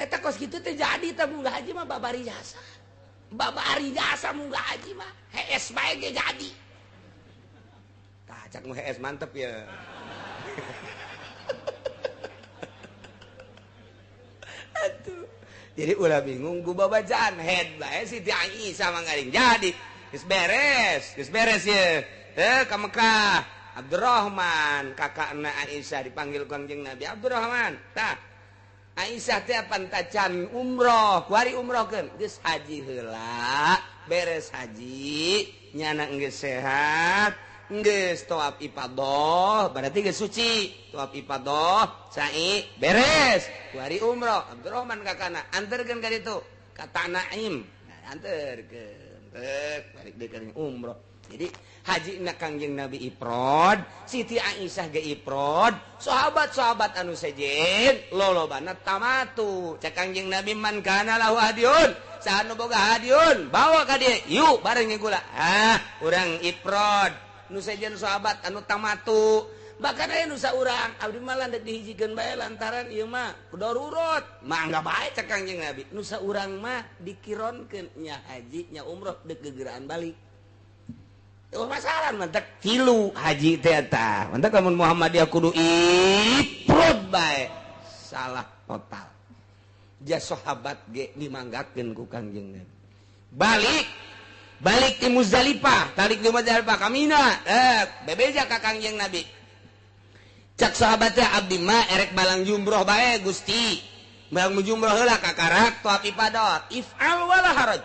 Eta kos kitu teh jadi teh munggah haji mah babari jasa. Babari jasa munggah haji mah hees bae ge jadi. Tah cak nu hees mantep ya. Atuh. Jadi ulah bingung ku babacaan head bae Siti Aisyah mah ngaring jadi. Geus beres ye. Ka Mekah. Abdurrahman kakakna Aisyah dipanggil Kangjeng Nabi Abdurrahman. Tah Aisyah teh pantacan umroh, kuari umrohkeun, geus haji heula, beres haji, nyana geus sehat, geus tawaf ifadah, berarti geus suci, tawaf ifadah, sa'i, beres, kuari umroh. Abdurrahman kakana anterkeun ka ditu, ka Tanaim. Nah, anterkeun, tek balik deui ka umroh. Jadi haji na Kangjeng Nabi ifrad, Siti Aisyah ge ifrad, sahabat-sahabat anu sejen lolobana tamatu. Cek Kangjeng Nabi man kana lahu hadiun, saha nu boga hadiun, bawa ka dieu, yuk bareng jeung kula. Ah, urang ifrad. Nu sejen sahabat anu tamatu. Bahkan aya nu saurang abdi mah landeuk dihijikeun bae lantaran ieu mah darurat. Mangga bae cek Kangjeng Nabi. Nu saurang mah dikironkeun nya haji nya umroh deuk gegeraan balik. Oh masalah mantak tilu haji teh eta. Mantak lamun Muhammadiyah kudu ifrad bae. Salah total. Ja sahabat ge dimanggakeun ku Kangjeng Nabi. Balik balik di Muzdalifah, balik di Muzdalifah ka Mina. Bebeja ka Kangjeng Nabi. Cak sahabat teh abdi mah erek balang jumroh bae Gusti. Balang jumroh heula kakarak tawaf ifadah. If'al wala haraj.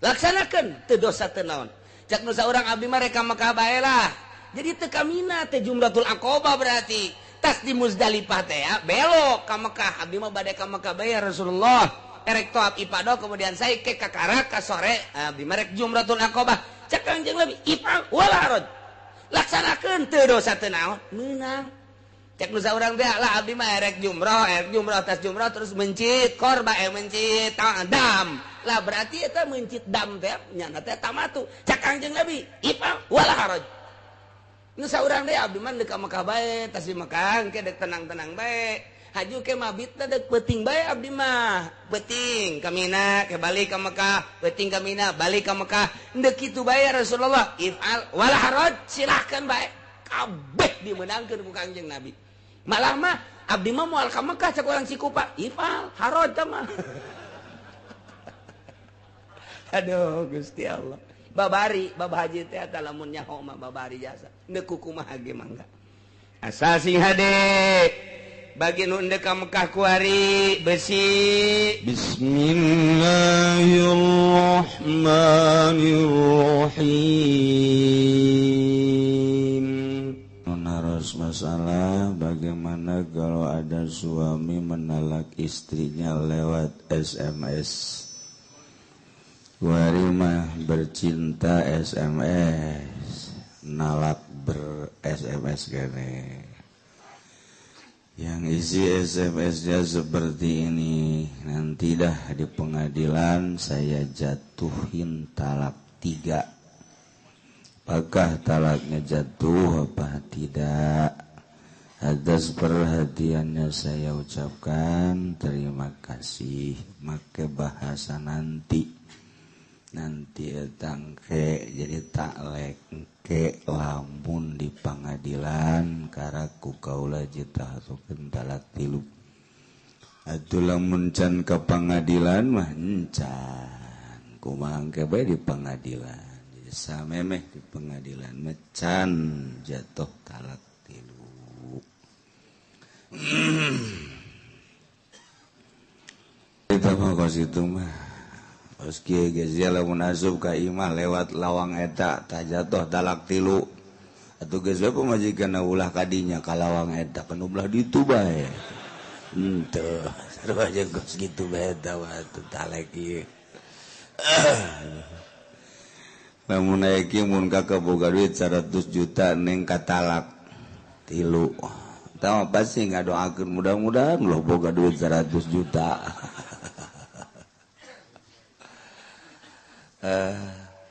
Laksanakeun teu dosa teu naon. Cak nu saurang abdi mah rek ka Mekah bae lah. Jadi teu ka Mina teh Jumratul Aqabah berarti. Tas di Muzdalifah teh ya, belok ka Mekah. Abdi mah bade ka Mekah bae ya Rasulullah. Erek tawaf ifadah kemudian saya ke kakarak ka sore abdi mah rek Jumratul Aqabah. Cak Kangjeng Nabi if'al wala haraj. Laksanakeun teu dosa teu naon. Meunang. Cek nu saurang teh lah abdi mah erek jumroh tas jumroh terus mencit korba mencit dam. Lah berarti eta mencit dam teh nyana teh tamatu. Cak Kangjeng Nabi if'al wala haraj. Nu saurang teh abdi mah deuk ka Mekah bae, tas di Mekah engke deuk tenang-tenang bae. Haju ke mabitna deuk peuting bae abdi mah. Peuting ka Mina, ke balik ka Mekah, peuting ka Mina, balik ka Mekah. Deuk kitu bae ya Rasulullah. If'al wala haraj, silahkan bae. Kabeh dimeunangkeun ku Kangjeng Nabi. Malah mah abdi mah moal ka Mekah cak urang Cikupa. If'al haraj tah mah. Aduh Gusti Allah. Babari bab haji teh eta lamun nyaho mah babari jasa. Deuk kumaha ge mangga. Asal sing hade. Bagi nu endek ka Mekah kuari besi. Bismillahirrahmanirrahim. Menaros masalah bagaimana kalau ada suami menalak istrinya lewat SMS. Kuari mah bercinta SMS, nalak ber SMS gane. Yang isi SMS-nya seperti ini, nanti dah di pengadilan saya jatuhin talak 3. Apakah talaknya jatuh apa tidak? Atas perhatiannya saya ucapkan terima kasih. Make bahasa nanti. Nanti tangke jadi taklek ke lamun di pengadilan karaku kaula jitahkeun talak 3. Atuh lamun can ka pengadilan mah encan kumaha engke bae di pengadilan. Jadi samemeh di pengadilan mah can jatuh talak 3. Kita mah kos itu mah terus kieu geus lamun asup ka imah lewat lawang eta tah jatuh talak 3. Atuh geus we pamajikan ulah kadinya ka lawang eta kan ulah ditu bae. Henteu, sarua jeung geus kitu bae eta mah atuh talek ieu. Lamun aya kieu mun kakak boga duit 100 juta neng katalak 3. Eta mah pasti ngadoakeun mudah-mudahan loh boga duit 100 juta.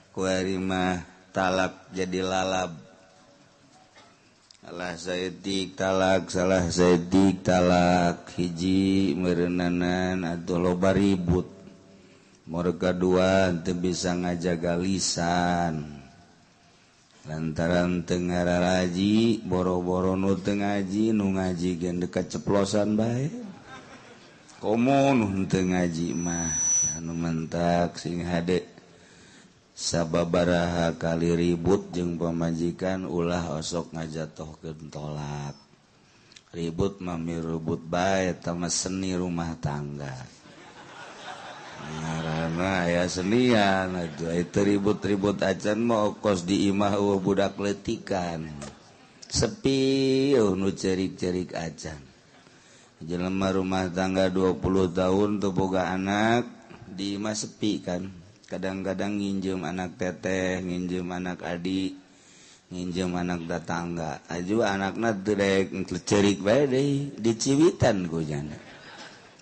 Kuari mah talak jadi lalab. Salah saeutik talak, salah saeutik talak, hiji meureunnanan atuh loba ribut. Mereka dua teu bisa ngajaga lisan. Lantaran teu ngararaji, boro-boro nu teu ngaji, nu ngaji ge dekat ceplosan bae. Komo nu teu ngaji mah anu mentak sing hade. Sababaraha kali ribut jeung pamajikan ulah osok ngajatohkeun tolak. Ribut mah mirubut bae eta mah seni rumah tangga. Ngaranna aya senian atuh itu ribut-ribut acan mah kos di imah eueuh budak leutikan. Sepi eueuh nu cerik-cerik acan. Jelema rumah tangga 20 tahun teu boga anak di imah sepi kan. Kadang-kadang nginjem anak teteh, nginjem anak adik, nginjem anak tetangga. Aju anakna teu daek cerik bae deui, diciwitan ku jana.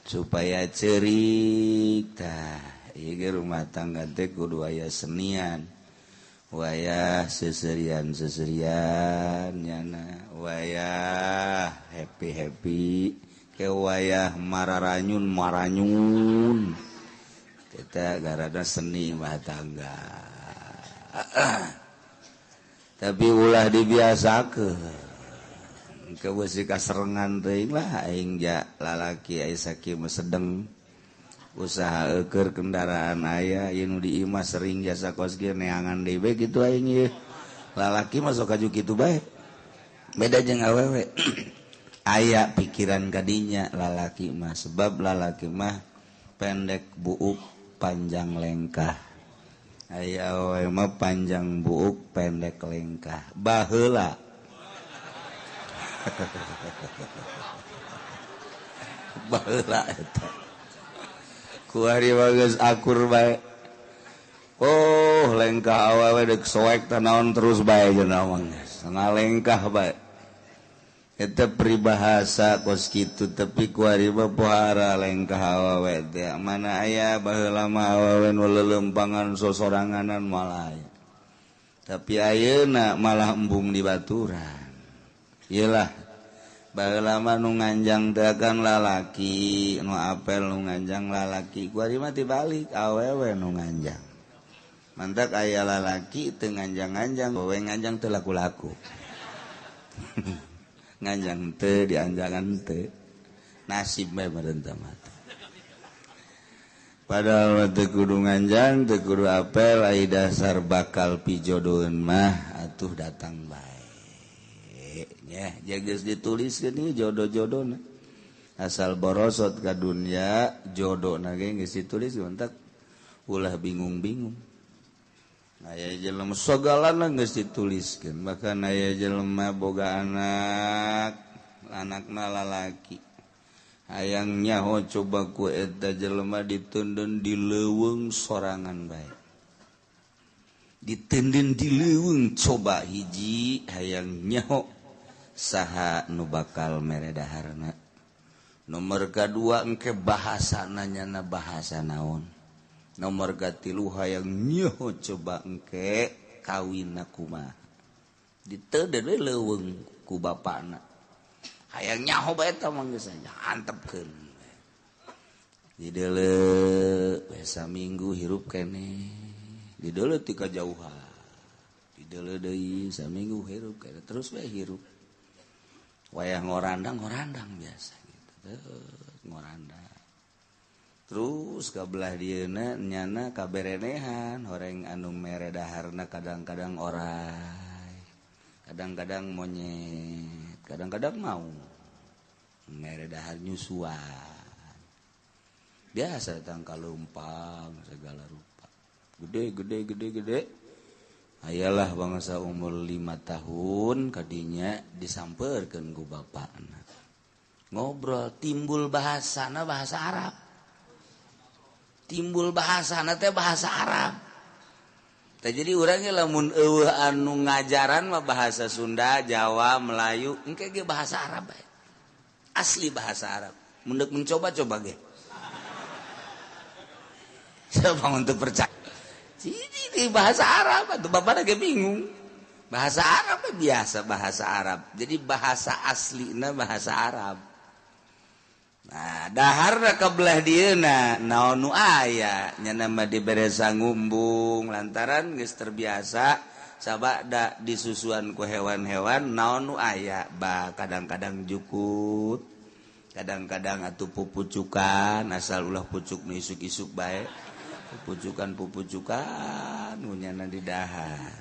Supaya cerik tah, ieu ge rumah tangga teh kudu aya senian. Wayah seserian-seserian nyana, wayah happy-happy, ke wayah mararanyun-maranyun. Kita garana seni rumah tangga. Tapi ulah dibiasakeun. Engke beusi kaserengan teuing lah aing ja lalaki aya sakieu mah sedeng. Usaha eueur kendaraan aya ieu nu di imah sering jasa kos kieu neangan deui bae kitu aing ieu. Lalaki mah sok kaju kitu bae. Beda jeung awewe. Aya pikiran kadinya lalaki mah sebab lalaki mah pendek buuk panjang lengkah. Aya awewe mah panjang buuk pendek lengkah. Baheula. Baheula eta. Kuari mah geus akur bae. Oh, lengkah awewe deuk soek teh naon terus bae cenah mah geus. Ngalengkah bae. Eta peribahasa kos kitu tapi kuari mah pohara lengkah awewe teh. Mana aya baheula mah awewe nu leuleumpangan sosoranganan moal aya. Tapi ayeuna malah embung di baturan. Iyalah baheula mah nu nganjang teh kan lalaki, nu apel nu nganjang lalaki. Kuari mah tibalik awewe nu nganjang. Mantak aya lalaki teu nganjang-nganjang, awewe nganjang teu laku-laku. Nganjang teu dianjangan teu. Nasib bae meureun teh mah. Padahal teu kudu nganjang, teu kudu apel, ai dasar bakal pijodoheun mah atuh datang bae. Ya, geus dituliskeun ieu jodoh-jodohna. Asal borosot ka dunya jodohna ge geus ditulis mantak ulah bingung-bingung. Aya jelema sagalana geus dituliskeun, bahkan aya jelema boga anak, anakna lalaki. Hayang nyaho coba ku eta jelema ditundun di leuweung sorangan bae. Ditundun di leuweung coba hiji hayang nyaho saha nu bakal mere daharna. Nomor kadua engke bahasana nyana bahasa naon. Nomor katilu hayang nyaho coba engke kawinna kumaha. Diteudeun we leuweung ku bapana. Hayang nyaho bae eta mah geus antepkeun. Dideuleu we saminggu hirup keneh. Dideuleu ti kajauhan. Dideuleu deui saminggu hirup keneh terus we hirup. Wayah ngorandang-ngorandang biasa gitu. Ngorandang. Terus kabelah dieuna nyana kaberenehan horeng anu mere daharna kadang-kadang orai, kadang-kadang monyet, kadang-kadang mau mere dahar nyusuan. Biasa datang kalumpang segala rupa. Gede gede gede gede. Ayalah bangsa umur 5 tahun kadinya disamperkeun ku bapakna. Ngobrol timbul bahasana bahasa Arab. Timbul bahasana teh bahasa Arab. Tah jadi urang ge lamun eueuh anu ngajaran mah bahasa Sunda, Jawa, Melayu, engke ge bahasa Arab bae. Asli bahasa Arab. Mun deuk mencoba-coba ge. Siapa untuk percaya? Di bahasa Arab atau bapak lagi bingung. Bahasa Arab biasa bahasa Arab. Jadi bahasa aslina bahasa Arab. Nah, daharna ka belah dieuna naon nu aya nya mah dibere sangumbung lantaran geus terbiasa sabada disusuan ku hewan-hewan naon nu aya bah kadang-kadang jukut, kadang-kadang atuh pupucukan asal ulah pucuk nu isuk-isuk bae. Pupucukan-pupucukan nu nyana di dahar.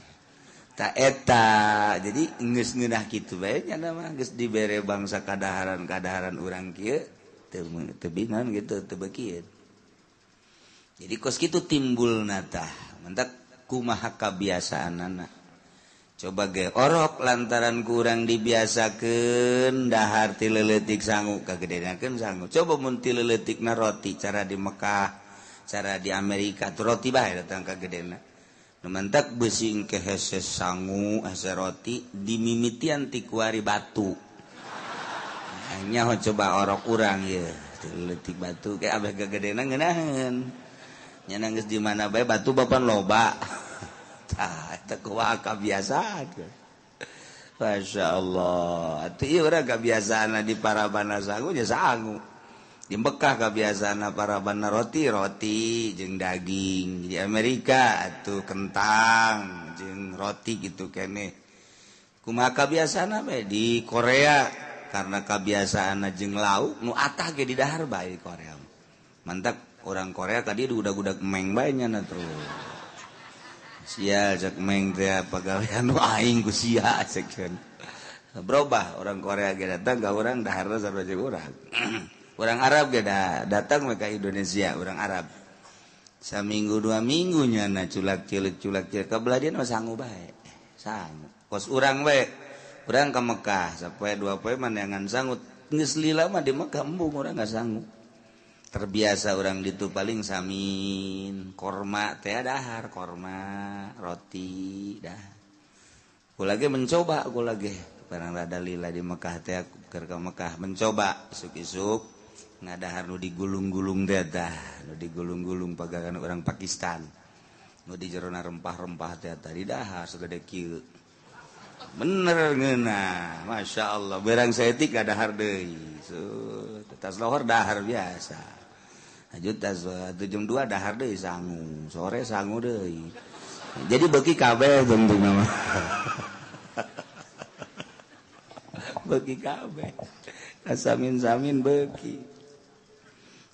Ta eta jadi geus ngeunah kitu bae nya mah geus dibere bangsa kadaharan-kadaharan urang kieu teu teu gitu teu beukieun. Jadi kos kitu timbulna tah mentak kumaha kabiasaanana. Coba ge orok lantaran kurang dibiasakeun dahar ti leuletik sangu kagedenakeun sangu. Coba mun ti leuletikna roti cara di Mekah, cara di Amerika tuh roti bae datang kagedena. Mentak besi ke hese sangu hese roti dimimitian ti kuari batu. Nyaho coba orok urang ye leutik batu kayak abeh gagedena ngeunaheun. Nya geus di mana bae batu bapan loba. Tah eta kumaha kabiasaan. Masya Allah. Atuh ieu urang kabiasaanna di parabana sangu nya sangu. Di Mekah kebiasaan para bana roti roti jeung daging, di Amerika atuh kentang jeung roti gitu kene. Kumaha kabiasaan bae di Korea karena kebiasaan jeung lauk nu atah ge di dahar bae di Korea. Mantak orang Korea tadi udah-udah meng bae nya terus. Sia cek meng teh pagawean nu aing ku sia cek. Berubah orang Korea ge datang ka urang daharna sarua jeung urang. Orang Arab ge datang ke Indonesia, orang Arab. Saminggu dua minggu nyana culak cilik kabelah dia mah sangu bae. Sangu. Kos urang bae. Urang ke Mekah sapoe dua poe mandangan sangu. Geus lila mah di Mekah embung urang enggak sangu. Terbiasa urang ditu paling samin, korma teh dahar, korma, roti dah. Ku lagi mencoba, ku lagi barang rada lila di Mekah teh keur ka Mekah mencoba isuk-isuk ngadahar nu digulung-gulung teh tah, nu digulung-gulung pagagan orang Pakistan. Nu di jerona rempah-rempah teh tah di dahar sagede kieu. Bener ngeunah, Masya Allah. Berang saeutik ngadahar deui. Tas lohor dahar biasa. Lanjut tas jam 2 dahar deui sangu, sore sangu deui. Jadi beuki kabeh tentuna mah. Beuki kabeh. Samin-samin beuki.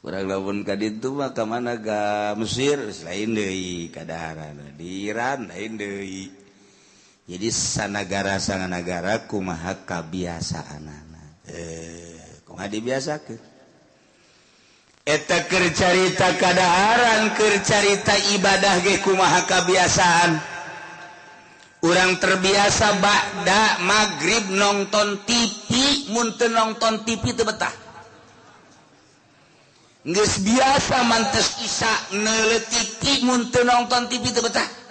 Urang lamun ka ditu mah ka mana ka Mesir lain deui kadaharan, di Iran lain deui. Jadi sanagara sanganagara kumaha kabiasaanana. Kumaha dibiasakeun? Eta keur carita kadaharan, keur carita ibadah ge kumaha kabiasaan. Urang terbiasa ba'da magrib nonton TV, mun teu nonton TV teu betah. Geus biasa mantes isya neuleuh TV, mun teu nonton TV teu betah.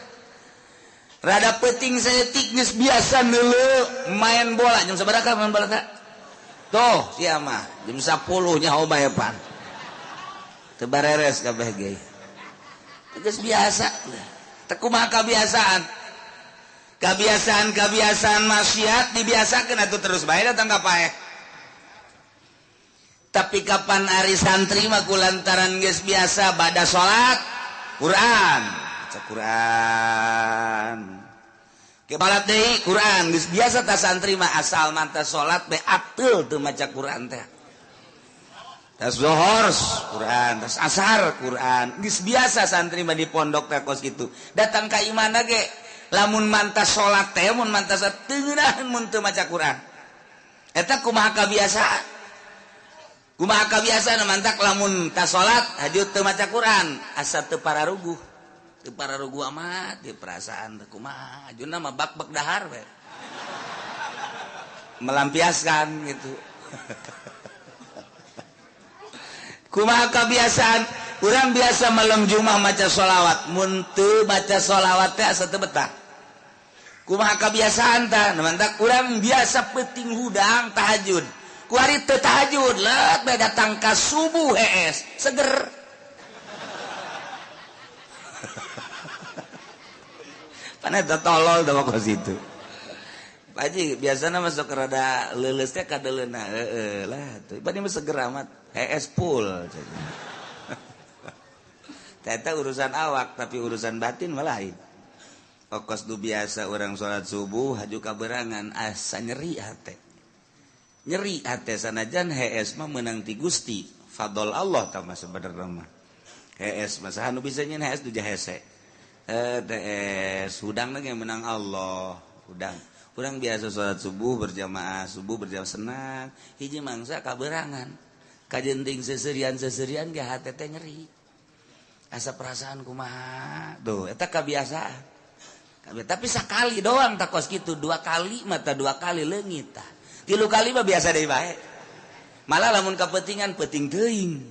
Rada peuting saeutik geus biasa neuleuh main bola. Jam sabaraha main bola teh? Tuh, sia mah jam 10 nya bae pan. Teu bareres kabeh ge. Geus biasa. Teu kumaha kabiasaan. Kebiasaan-kebiasaan maksiat dibiasakeun atuh terus bae datang ka paeh. Tapi kapan ari santri mah kulantaran geus biasa bada salat Quran, baca Quran. Kebalat deui Quran geus biasa ta santri mah asal mantap salat bae ateul teu maca Quran teh. Tas zuhur Quran, tas asar Quran. Geus biasa santri mah di pondok teh kos kitu. Datang ka imana ge lamun mantas salat teh mun mantas teu ngeunaheun mun teu maca Quran. Eta kumaha kabiasaan? Kumaha kabiasaan mantak lamun tas salat hajut teu maca Quran, asa teu pararuguh. Teu pararuguh amat di perasaan teh kumaha, ajuna mah bak-bak dahar we. Melampiaskan gitu. Kumaha kabiasaan? Urang biasa malam Jumat maca sholawat, mun teu baca sholawat teh asa teu betah. Kumaha kabiasaan tah? Mantak urang biasa peuting hudang tahajud. Kuari teu tahajud, let bae datang ka subuh hees, seger. Pan eta tolol da kos itu. Pak Haji biasana masuk rada leuleus teh kadeleuna heeh lah tuh. Bani mah seger amat hees full. Eta urusan awak tapi urusan batin mah lain. Okos du biasa orang salat subuh haju kaberangan asa nyeri hate. Nyeri hate sanajan hees mah meunang ti Gusti. Fadl Allah tah mah sebenarna mah. Hees mah saha nu bisa nyeun hees du hese. TS hudang lagi menang Allah, hudang. Urang biasa sholat subuh berjamaah senang, hiji mangsa kaberangan. Kajenting seserian-seserian ge hate teh nyeri. Asa perasaan kumaha. Tuh, eta kebiasaan. Tapi sekali doang tak kos kitu, dua kali mata dua kali leungit tah. Tilu kali mah biasa deui bae. Malah lamun kapentingan penting teuing.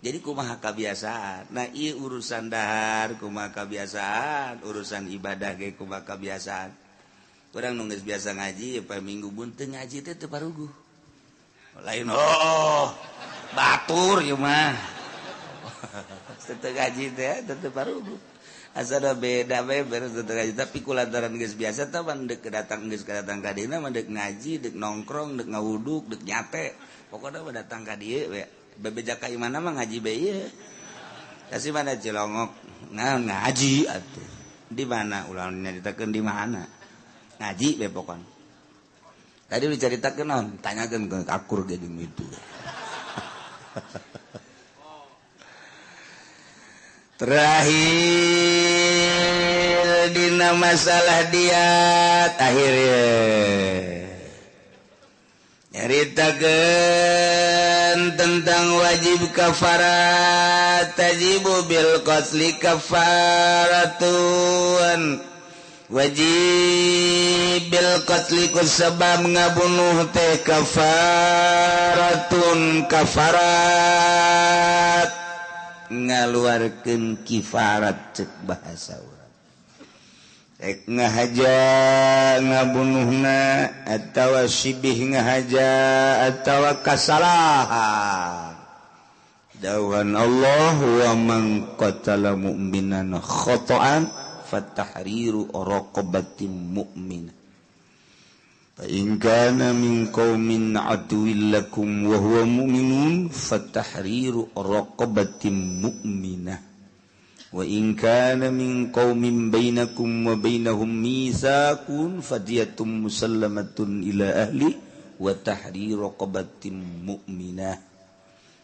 Jadi kumaha kebiasaan. Nah, ieu urusan dahar kumaha kebiasaan, urusan ibadah ge kumaha kebiasaan. Urang nu geus biasa ngaji pa minggu bunteung ngaji teh teu paruguh. Lain oh, batur ieu mah. Teu ngaji teh teu paruguh. Asa beda bae beres teu ngaji tapi kulantaran geus biasa teh pan deuk datang geus datang ka dieuna mah deuk ngaji, deuk nongkrong, deuk ngawuduk, deuk nyate. Pokona mah datang ka dieu we. Bebeja ka imana mah ngaji bae ieu. Kasih mana Cilongok ngaji atuh. Di mana ulah nyaritakeun di mana? Ngaji be pokon. Tadi dicaritakeun naon? Tanyakeun ke akur ge jeung itu. Terakhir dina masalah diat akhirnya nyaritakeun tentang wajib kafarat tajibu bil qatli kafaratun wajib bil qatli ku sebab ngabunuh teh kafaratun kafarat ngaluarkeun kifarat cek bahasa urang rek ngahaja ngabunuhna atawa sibih ngahaja atawa kasalahan dawuhan Allah wa man qatala mu'minan khata'an fatahriru raqabatin mu'minah fa in kana min qaumin aduwwil lakum wa huwa mu'minun fatahriru raqabatin mu'minah wa in kana min qaumin bainakum wa bainahum mitsaqun fadiyatun musallamatun ila ahli wa tahriru raqabatin mu'minah.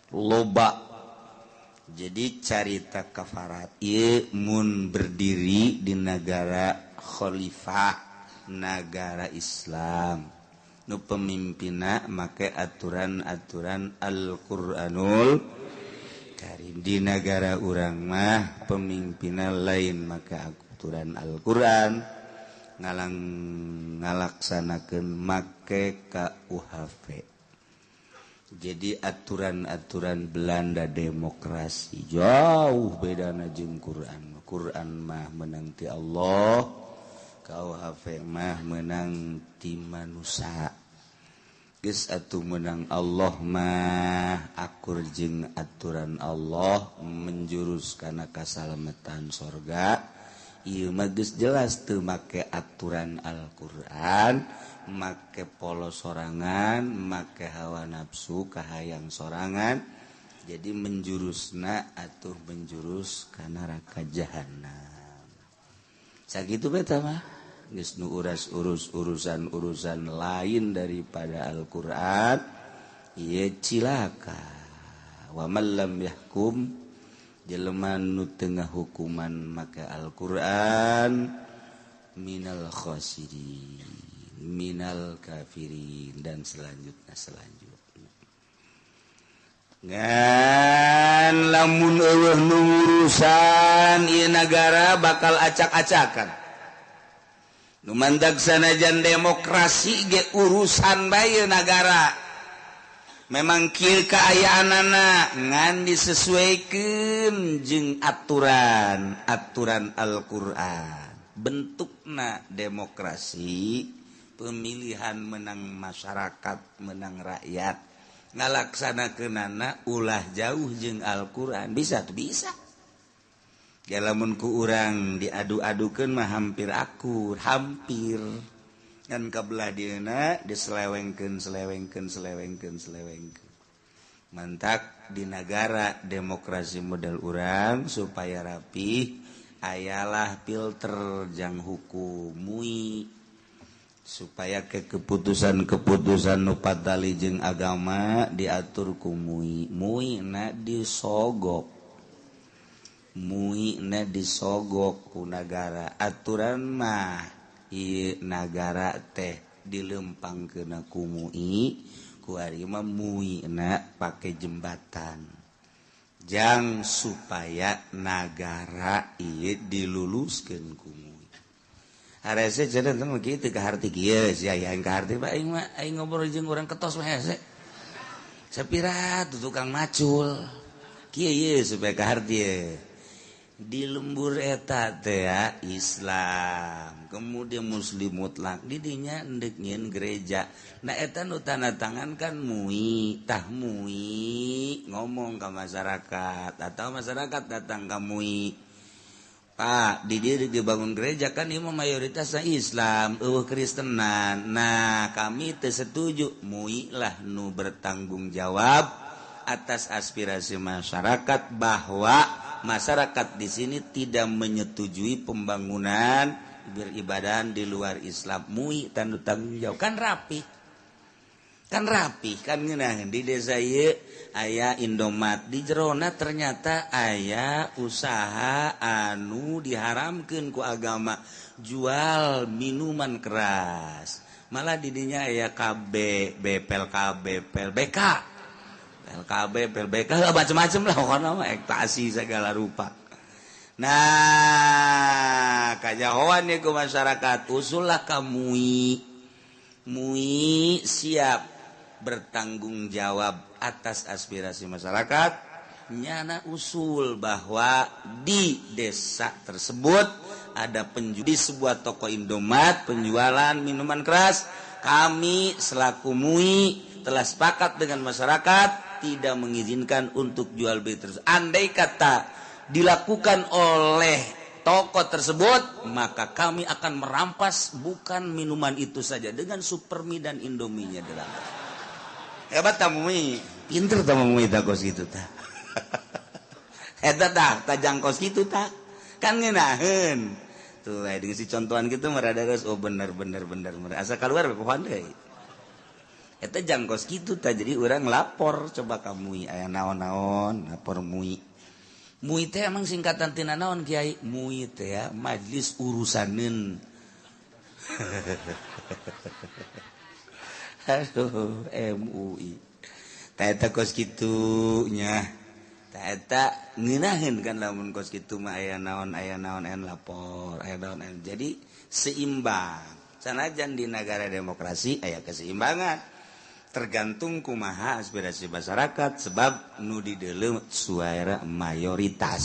Loba jadi carita kafarat ieu mun berdiri di negara khalifah, negara Islam nu pemimpinna make aturan-aturan Al-Qur'anul Karim. Di negara urang mah pemimpinna lain make aturan Al-Qur'an, ngalang ngalaksanakeun make KUHP. Jadi aturan-aturan Belanda demokrasi jauh bedana jeung Quran. Quran mah menang ti Allah, KUHP mah menang ti manusia. Geus atuh menang Allah mah akur jeung aturan Allah menjurus kana kasalamatan sorga. Ieu mah geus jelas teu make aturan Al-Qur'an, make polo sorangan, make hawa nafsu kahayang sorangan. Jadi menjurusna atuh menjurus ka neraka jahanam. Sakitu beta mah geus nu uras-urus urusan-urusan lain daripada Al-Qur'an ieu cilaka. Wa man lam yahkum jelema nu teu ngahukuman make Al-Qur'an minal khasirin, minal kafirin, dan selanjutnya selanjutnya. Ngan lamun eueuh nu ngurusan ieu nagara bakal acak-acakan. Nu mandag sanajan demokrasi ge urusan bae nagara. Memang kieu kaayaanana ngan disesuaikeun jeung aturan, aturan Al-Qur'an. Bentukna demokrasi, pemilihan menang masyarakat, menang rakyat. Ngalaksanakeunana ulah jauh jeung Al-Qur'an. Bisa tuh bisa. Ya lamun ku urang diadu-adukeun mah hampir akur, hampir. Kan kabelah dieuna diselewengkeun selewengkeun selewengkeun selewengkeun. Mantak di negara demokrasi model urang supaya rapi ayalah filter jang hukum MUI supaya ke keputusan-keputusan nu patali jeung agama diatur ku MUI. MUI na disogok, MUI na disogok ku nagara. Aturan mah ieu nagara teh dilempangkeun ku MUI, ku ari mah MUI na pake jembatan jang supaya nagara ieu diluluskeun ku MUI. Harese cenah teh mah kitu kaharti kieu sia aing kaharti Pak aing mah aing ngobrol jeung urang ketos mah hese. Sapira tuh tukang macul. Kieu ieu supaya kaharti ye. Di lembur eta teh Islam, kemudian Muslim mutlak didinya endek nyieun gereja. Nah eta nu tanda tangan kan MUI, tah MUI ngomong ke masyarakat atau masyarakat datang ke MUI. Pak, di dieu dibangun gereja kan ieu mah mayoritasna Islam, eueuh Kristenan. Nah, kami teu setuju. MUI lah nu bertanggung jawab atas aspirasi masyarakat bahwa masyarakat di sini tidak menyetujui pembangunan beribadah di luar Islam. MUI tanda tanggung jawab kan rapi. Kan rapi kan ngeunaheun di desa ieu aya Indomat di jerona ternyata aya usaha anu diharamkeun ku agama jual minuman keras. Malah di dinya aya KB, BPL KB, PLBK. LKB, PLBK, macam-macam lah pokoknya mah ekstasi segala rupa. Nah, kajahoan ya ke masyarakat, usullah ka MUI. MUI siap bertanggung jawab atas aspirasi masyarakat. Nyana usul bahwa di desa tersebut ada penjual di sebuah toko Indomat penjualan minuman keras. Kami selaku MUI telah sepakat dengan masyarakat tidak mengizinkan untuk jual beli terus. Andai kata dilakukan oleh toko tersebut, maka kami akan merampas bukan minuman itu saja, dengan Supermi dan Indominya dirampas. Hebat ta MUI, pinter ta MUI ta kos kitu ta. Eta tah tajang kos kitu ta. Kan ngeunaheun. Tuh aya dengan si contohan kitu mah rada geus oh bener bener bener. Asa keluar pohoan deui. Eta jangkos kitu ta, jadi urang lapor coba ka MUI aya naon-naon, lapor MUI. MUI teh emang singkatan tina naon Kiai? MUI teh ya Majelis Urusaneun. Aduh, MUI. Ta eta kos kitu nya. Ta eta ngeunaheun kan lamun kos kitu mah aya naon aya lapor, aya naon aya. Jadi seimbang. Sanajan di negara demokrasi aya keseimbangan. Tergantung kumaha aspirasi masyarakat sebab nu dideuleu suara mayoritas.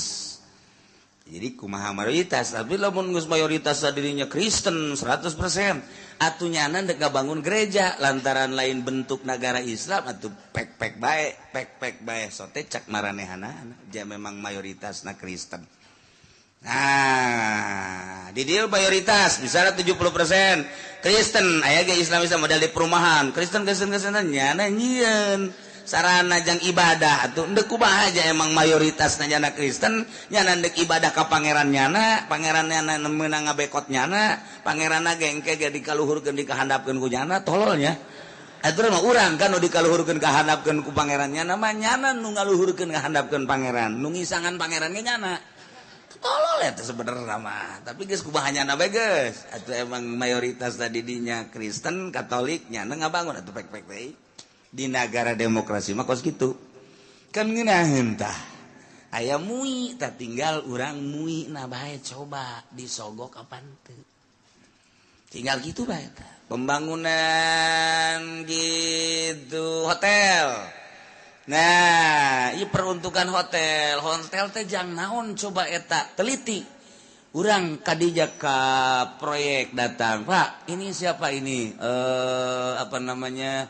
Jadi kumaha mayoritas, tapi lamun geus mayoritas dirinya Kristen 100% atuh nyana dek ngabangun gereja lantaran lain bentuk negara Islam atuh pek-pek bae, pek-pek bae sote cak maranehanana ja memang mayoritasna Kristen. Nah, di dieu mayoritas misalnya 70% Kristen, aya ge Islam bisa model di perumahan. Kristen Kristen Kristen nyana nyieun sarana jang ibadah atuh endek kumaha aja emang mayoritas nyana Kristen, nyana endek ibadah ka pangeran nyana, pangeran nyana meunang ngabekot nyana, pangeranna ge engke ge dikaluhurkeun dikahandapkeun ku nyana tololnya. Atuh mah urang kan nu dikaluhurkeun kahandapkeun ku pangeran nyana mah nyana nu ngaluhurkeun kahandapkeun pangeran, nu ngisangan pangeran ge nyana. Tolol ya sebenarnya mah, tapi geus kumaha nyana bae geus. Atuh emang mayoritas tadi dinya Kristen, Katolik nyana ngabangun atuh pek-pek teh. Di negara demokrasi mah kos kitu. Kan ngeunaheun tah. Aya MUI tah tinggal urang MUI na bae coba disogok apan teu. Tinggal gitu bae tah. Pembangunan gitu hotel. Nah, ieu peruntukan hotel, hotel teh jang naon coba eta teliti. Urang kadija ka proyek datang, Pak, ini siapa ini? Apa namanya?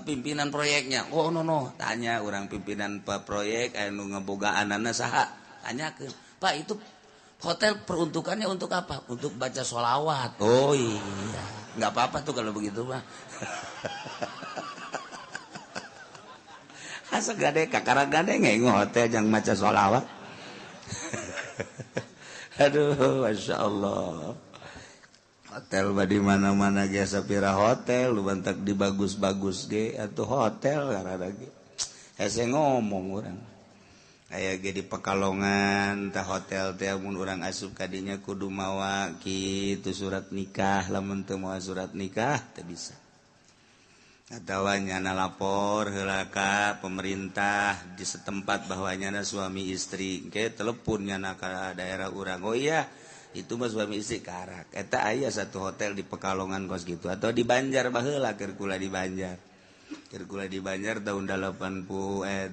Pimpinan proyeknya. Oh no no, tanya urang pimpinan proyek anu ngebogaanana saha? Tanyakeun, Pak, itu hotel peruntukannya untuk apa? Untuk baca sholawat. Oh iya. Nggak apa-apa tuh kalau begitu mah. Asa gade kakara gade ngengo hotel jang maca sholawat. Aduh, masya Allah. Hotel mah di mana-mana ge sapira hotel, lu bantak di bagus-bagus ge atuh hotel karena ge. Hese ngomong urang. Aya ge di Pekalongan tah hotel teh mun urang asup kadinya kudu mawa kitu surat nikah, lamun teu mawa surat nikah teu bisa. Atawa nyana lapor heula ka pemerintah di setempat bahwa nyana suami istri, engke telepon nyana ka daerah urang. Oh iya, itu mah suami istri karak. Eta aya satu hotel di Pekalongan kos gitu atau di Banjar baheula keur kula di Banjar. Keur kula di Banjar tahun 80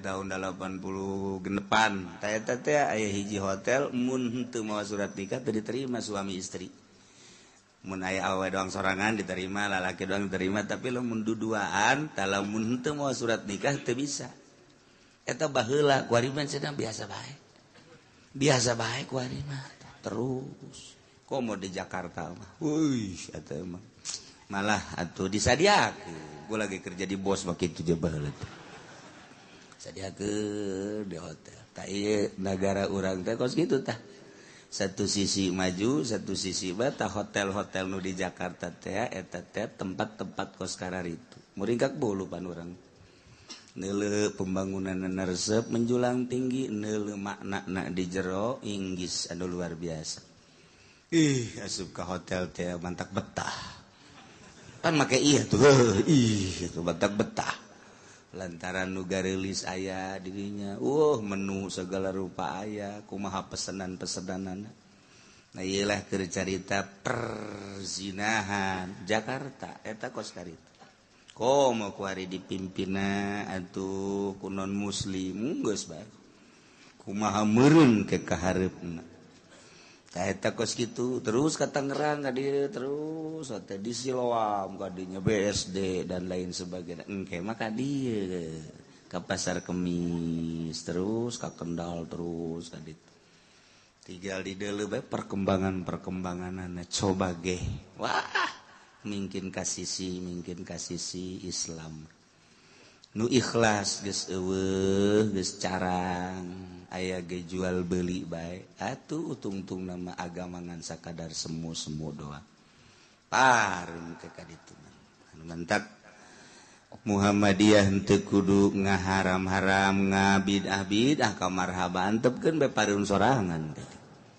tahun 80 genepan. Ta eta teh aya hiji hotel mun henteu mawa surat nikah teu diterima suami istri. Mun aya awewe doang sorangan diterima, lalaki doang diterima, tapi lamun duduaan tah lamun henteu mawa surat nikah teu bisa. Eta baheula kuari mah cenah biasa bae. Biasa bae kuari mah. Terus komo di Jakarta mah, wih eta mah malah atuh disadiakeun. Gua lagi kerja di bos mah kitu je baheula teh. Sadiakeun di hotel. Tah ieu nagara urang teh kos kitu tah. Satu sisi maju, satu sisi tah hotel-hotel nu di Jakarta teh eta teh tempat-tempat kos kararitu. Muringkak bulu pan urang. Neuleuh pembangunan resep menjulang tinggi, neuleuh makna di jero inggis anu luar biasa. Ih, asup ka hotel teh mantak betah. Pan make iya tuh, ih itu mantak betah. Lantaran nu gareulis aya dirinya, menu segala rupa aya, kumaha pesenan-pesenanana. Nah ieu lah keur carita perzinahan Jakarta eta kos karita. Komo kuari dipimpina atuh ku non muslim geus bae. Kumaha meureun ke kahareupna. Tah eta kos kitu terus ka Tangerang ka dieu terus teh di Siloam ka dinya BSD dan lain sebagainya. Engke mah ka dieu ka Pasar Kemis terus ka Kendal terus ka ditu. Tinggal di deuleu bae perkembangan-perkembanganana coba ge. Wah, mungkin kasisi Islam nu ikhlas geus eueuh geus carang aya ge jual beli bae atuh utungtung nama agama ngan sakadar semu-semu doang parun ke kaditu anu mantak Muhammadiyah henteu kudu ngaharam-haram ngabidah-bidah ka marhaba antepkeun bae parun sorangan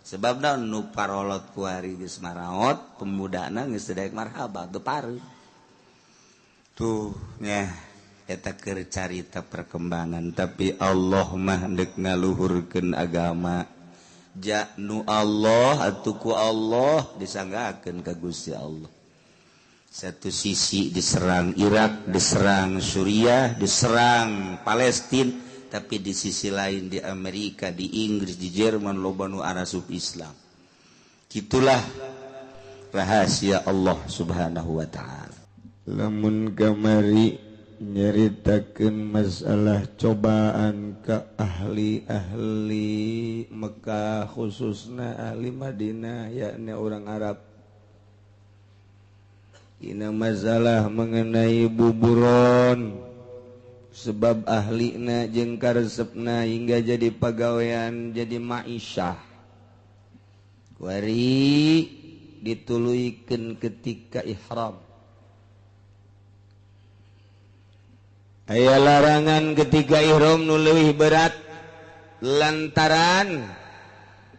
sebab naon nu parolot kuari geus maraot pemudana geus teu daek marhaba teu pareun tuh nya eta keur carita perkembangan tapi Allah mah deuk ngaluhurkeun agama ja nu Allah atuh ku Allah disanggakeun ka Gusti Allah. Satu sisi diserang Irak, diserang Suriah, diserang Palestina, tapi di sisi lain di Amerika, di Inggris, di Jerman loba nu arasup Islam. Kitulah rahasia Allah Subhanahu wa taala. Lamun kamari nyeritakeun masalah cobaan ke ahli-ahli Mekah khususna ahli Madinah yakni orang Arab. Dina masalah mengenai buburon sebab ahlina jeung karesepna hingga jadi pagawean jadi ma'isyah. Kuari dituluykeun ketika ihram. Aya larangan ketika ihram nu leuwih berat lantaran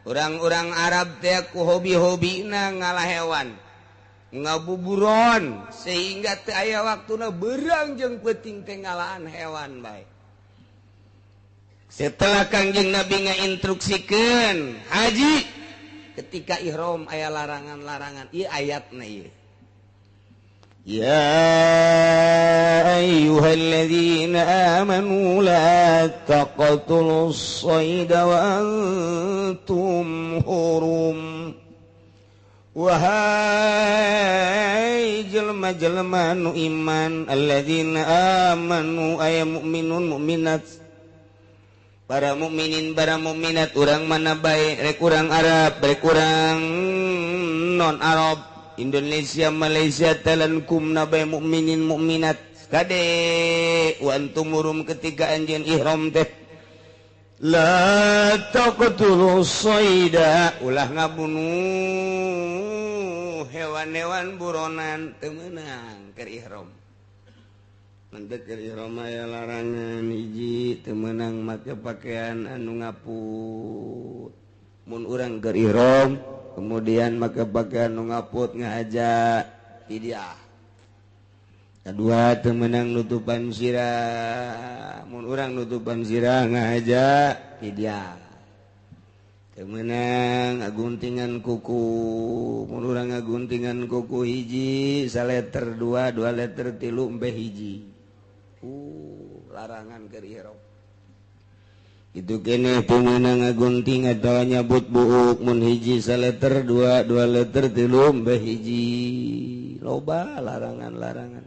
orang-orang Arab teh ku hobi-hobina ngalah hewan ngabuburon sehingga teu aya waktuna beurang jeung peuting teh ngalaan hewan bae. Setelah Kangjeng Nabi ngainstruksikeun haji ketika ihram aya larangan-larangan ieu ayatna ieu. Ya ayyuhalladzina amanu la taqtulus sayda wa antum hurum. Wahai jelma-jelma nu iman, alladzina amanu ay mu'minun mu'minat, para mukminin para mukminat, urang mana bae rek urang Arab rek urang non Arab, Indonesia Malaysia Thailand kumna bae mukminin mukminat kade wa antum murum ketika anjeun ihram teh la taqtulu sayda ulah ngabunuh hewan-hewan buronan teu meunang keur ihram. Mantep keur ihram aya larangan hiji teu meunang make pakaian anu ngaput. Mun urang keur ihram kemudian make pakaian nu ngaput ngahaja fidyah. Kedua teu meunang nutupan sirah, mun urang nutupan sirah ngahaja fidyah. Teu meunang ngaguntingan kuku, mun urang ngaguntingan kuku hiji saleter dua, dua leter tilu embe hiji. Larangan keur ihram. Itu kene teu meunang ngagunting atawa nyabut buuk mun hiji saleter dua, dua leter tilu embe hiji. Loba larangan-larangan.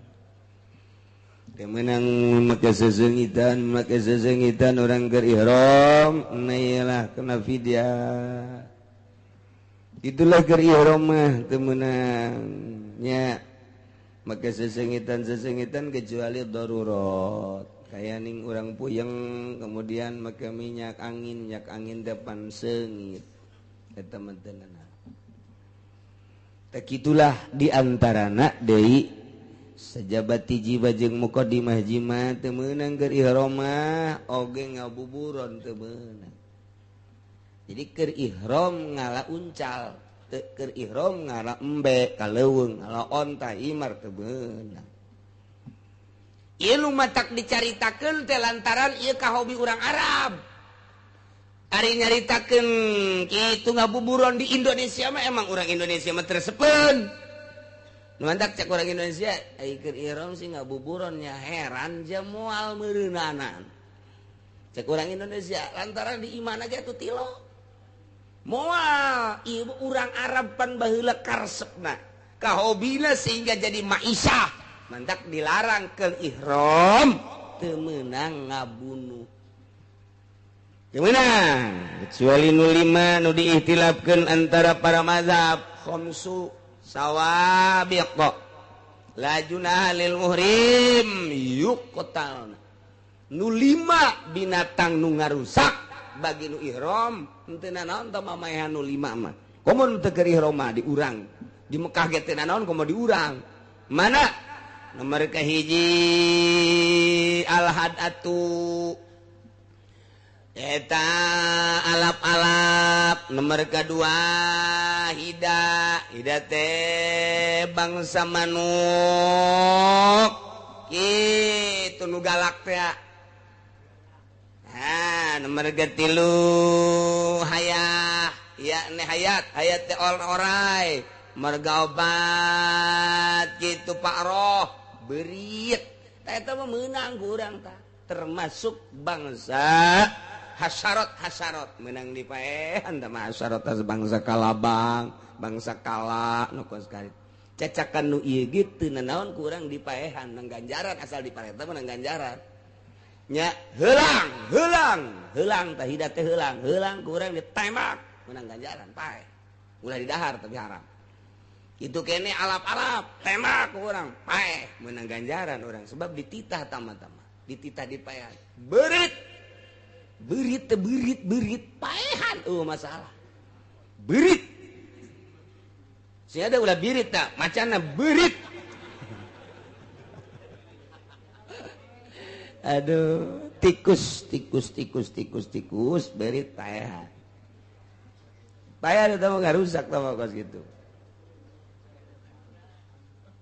Teu meunang make sesengitan urang keur ihram, nailah kena fidyah. Itulah keur ihram mah teu meunang nya make sesengitan-sesengitan kecuali darurat. Kayak ning urang puyeng kemudian make minyak angin depan seungit eta mah teu nanaon. Tah kitulah diantarana deui sajabat hiji bajeng mukadimah jima teu meunang keur ihram mah oge ngabuburon teu meunang. Jadi keur ihram ngala uncal, teu keur ihram ngala embe ka leuweung, ngala onta imar teu meunang. Ieu nu matak dicaritakeun teh lantaran ieu kahobi urang Arab. Ari nyaritakeun kitu ngabuburon di Indonesia mah emang urang Indonesia mah tersepeun. Nu mantak cek urang Indonesia ai keur ihram sih ngabuburon nya heran ja moal meureunanan. Cek urang Indonesia lantaran di imana ge atuh tilo. Moal ieu urang Arab pan baheula karesepna. Kahobina sehingga jadi maisah. Mantak dilarang ke ihram teu meunang ngabunuh. Teu meunang kecuali nu lima nu diihtilafkeun antara para mazhab. Khamsu sawabiq la junaha lil muhrim yuqtal. Nu lima binatang nu ngarusak bagi nu ihram henteu nanaon tah mamaehan nu lima mah. Komo nu teu keur ihram mah diurang. Di Mekah ge teu nanaon komo diurang. Mana nomor kahiji alhadatu eta alap-alap. Nomor kedua hida, hida teh bangsa manuk kitu nu galak teh. Nah, nomor katilu hayah, yakni hayat, hayat teh orai merga obat gitu Pak Roh berit eta mah meunang ku urang tah termasuk bangsa hasarot-hasarot meunang dipaehan tah mah hasarot tah bangsa kalabang bangsa kala nu kos kali cacakan nu ieu ge teu nanaon ku urang dipaehan nang ganjaran asal dipaehan teh menang ganjaran nya heulang heulang heulang tah hida teh heulang heulang ku urang ditembak menang ganjaran paeh ulah didahar tapi haram. Itu kene alap-alap tembak orang paeh menang ganjaran orang sebab dititah tama-tama dititah dipaehan berit berit berit berit paehan oh masalah berit si ada ulah birit tak macana berit aduh tikus tikus tikus tikus tikus berit paehan paehan itu mah rusak tama kos gitu.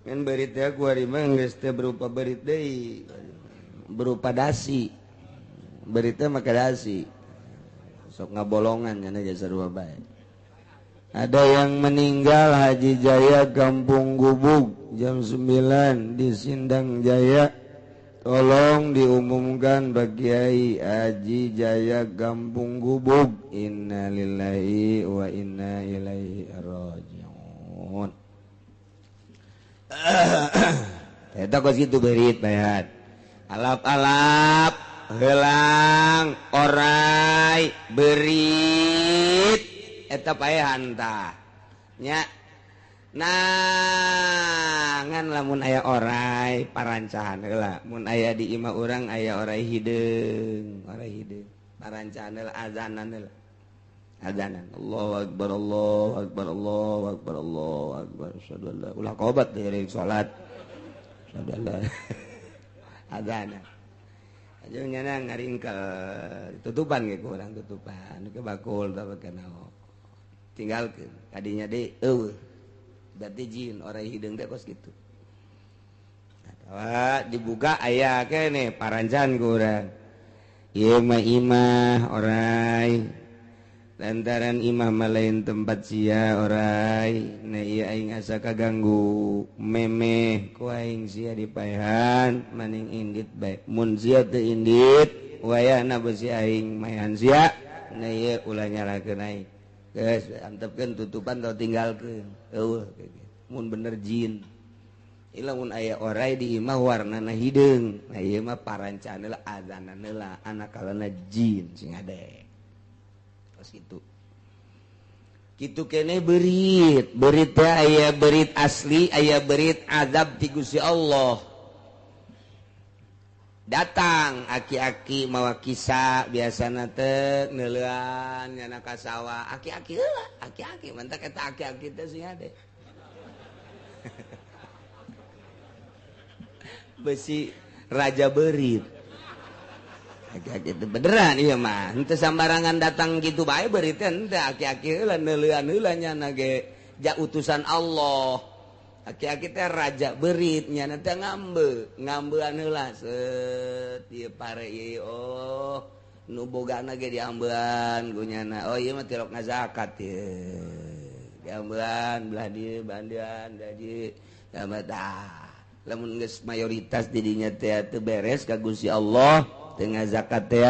Kan berit teh ku ari mah geus teh berupa berit deui, berupa dasi. Berit teh make dasi. Sok ngabolongan nya ge sarua bae. Ada yang meninggal Haji Jaya Kampung Gubug jam 9 di Sindang Jaya. Tolong diumumkan Pak Kiai Haji Jaya Kampung Gubug. Innalillahi wa inna ilaihi raji'un. Eta kos kitu berit bayat. Alap-alap, heulang, orai, berit eta paehan tah. Nya. Nah ngan lamun aya orai parancahan heula mun aya di imah urang aya orai hideung parancahan heula azanan heula azanan Allahu akbar Allahu akbar Allahu akbar Allahu akbar asyhadu an la ulah qobat dari salat asyhadu an la azanan aja nyana ngaringkel tutupan ge ku urang tutupan ke bakul tah kana tinggalkeun kadinya deui eueuh berarti jin orai hideung teh kos kitu. Atawa dibuka aya keneh parancan ku urang. Ieu mah imah orai. Lantaran imah mah lain tempat sia orai. Nah ieu aing asa kaganggu memeh ku aing sia dipaehan maning indit bae. Mun sia teu indit wayahna besi aing maehan sia. Nah ieu ulah nyalakeun aing. Geus antepkeun tutupan atau tinggalkeun. Eueuh mun bener jin. Ieu mun aya orai di imah warnana hideung. Nah ieu mah parancana heula azanan heula anakalana jin sing hade. Terus kitu. Kitu keneh beurit. Beurit teh aya beurit asli, aya beurit azab ti Gusti Allah. Datang aki-aki mawa kisah biasana teh neuleuan nyana ka sawah aki-aki heula aki-aki mantak eta aki-aki teh sing hade besi raja beurit aki-aki teh beneran ieu mah henteu sambarangan datang kitu bae beurit teh henteu aki-aki heula neuleuan heula nyana ge ja utusan Allah. Aki-aki teh raja beurit nyana teh ngambe ngambean heula set ieu pare ieu oh nu bogana ge diambean ku nyana oh ieu mah tilok ngazakat ieu diambean belah dieu bandean belah dieu tah lamun geus mayoritas di dinya teh teu beres ka Gusti Allah teu ngazakat teh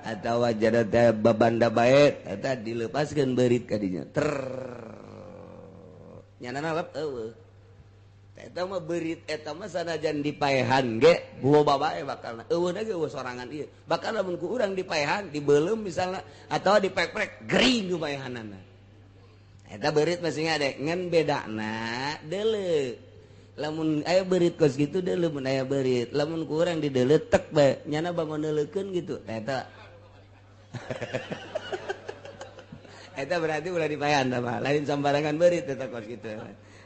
atawa jada teh babanda bae eta dilepaskeun beurit ka dinya ter nyana nalep eueuh. Eta mah beurit eta mah sanajan dipaehan ge loba bae bakalna eueuh ge eueuh sorangan ieu bakal lamun ku urang dipaehan dibeuleum misalna atawa diprek-prek gering ku paehanana eta beurit mah sing ade ngan bedana deuleu lamun aya beurit kos kitu deuleu mun aya beurit lamun ku urang dideuleu tek bae nyana bangun neuleukeun gitu eta eta berarti ulah dipaehan tah mah lain sambarangan beurit eta kos kitu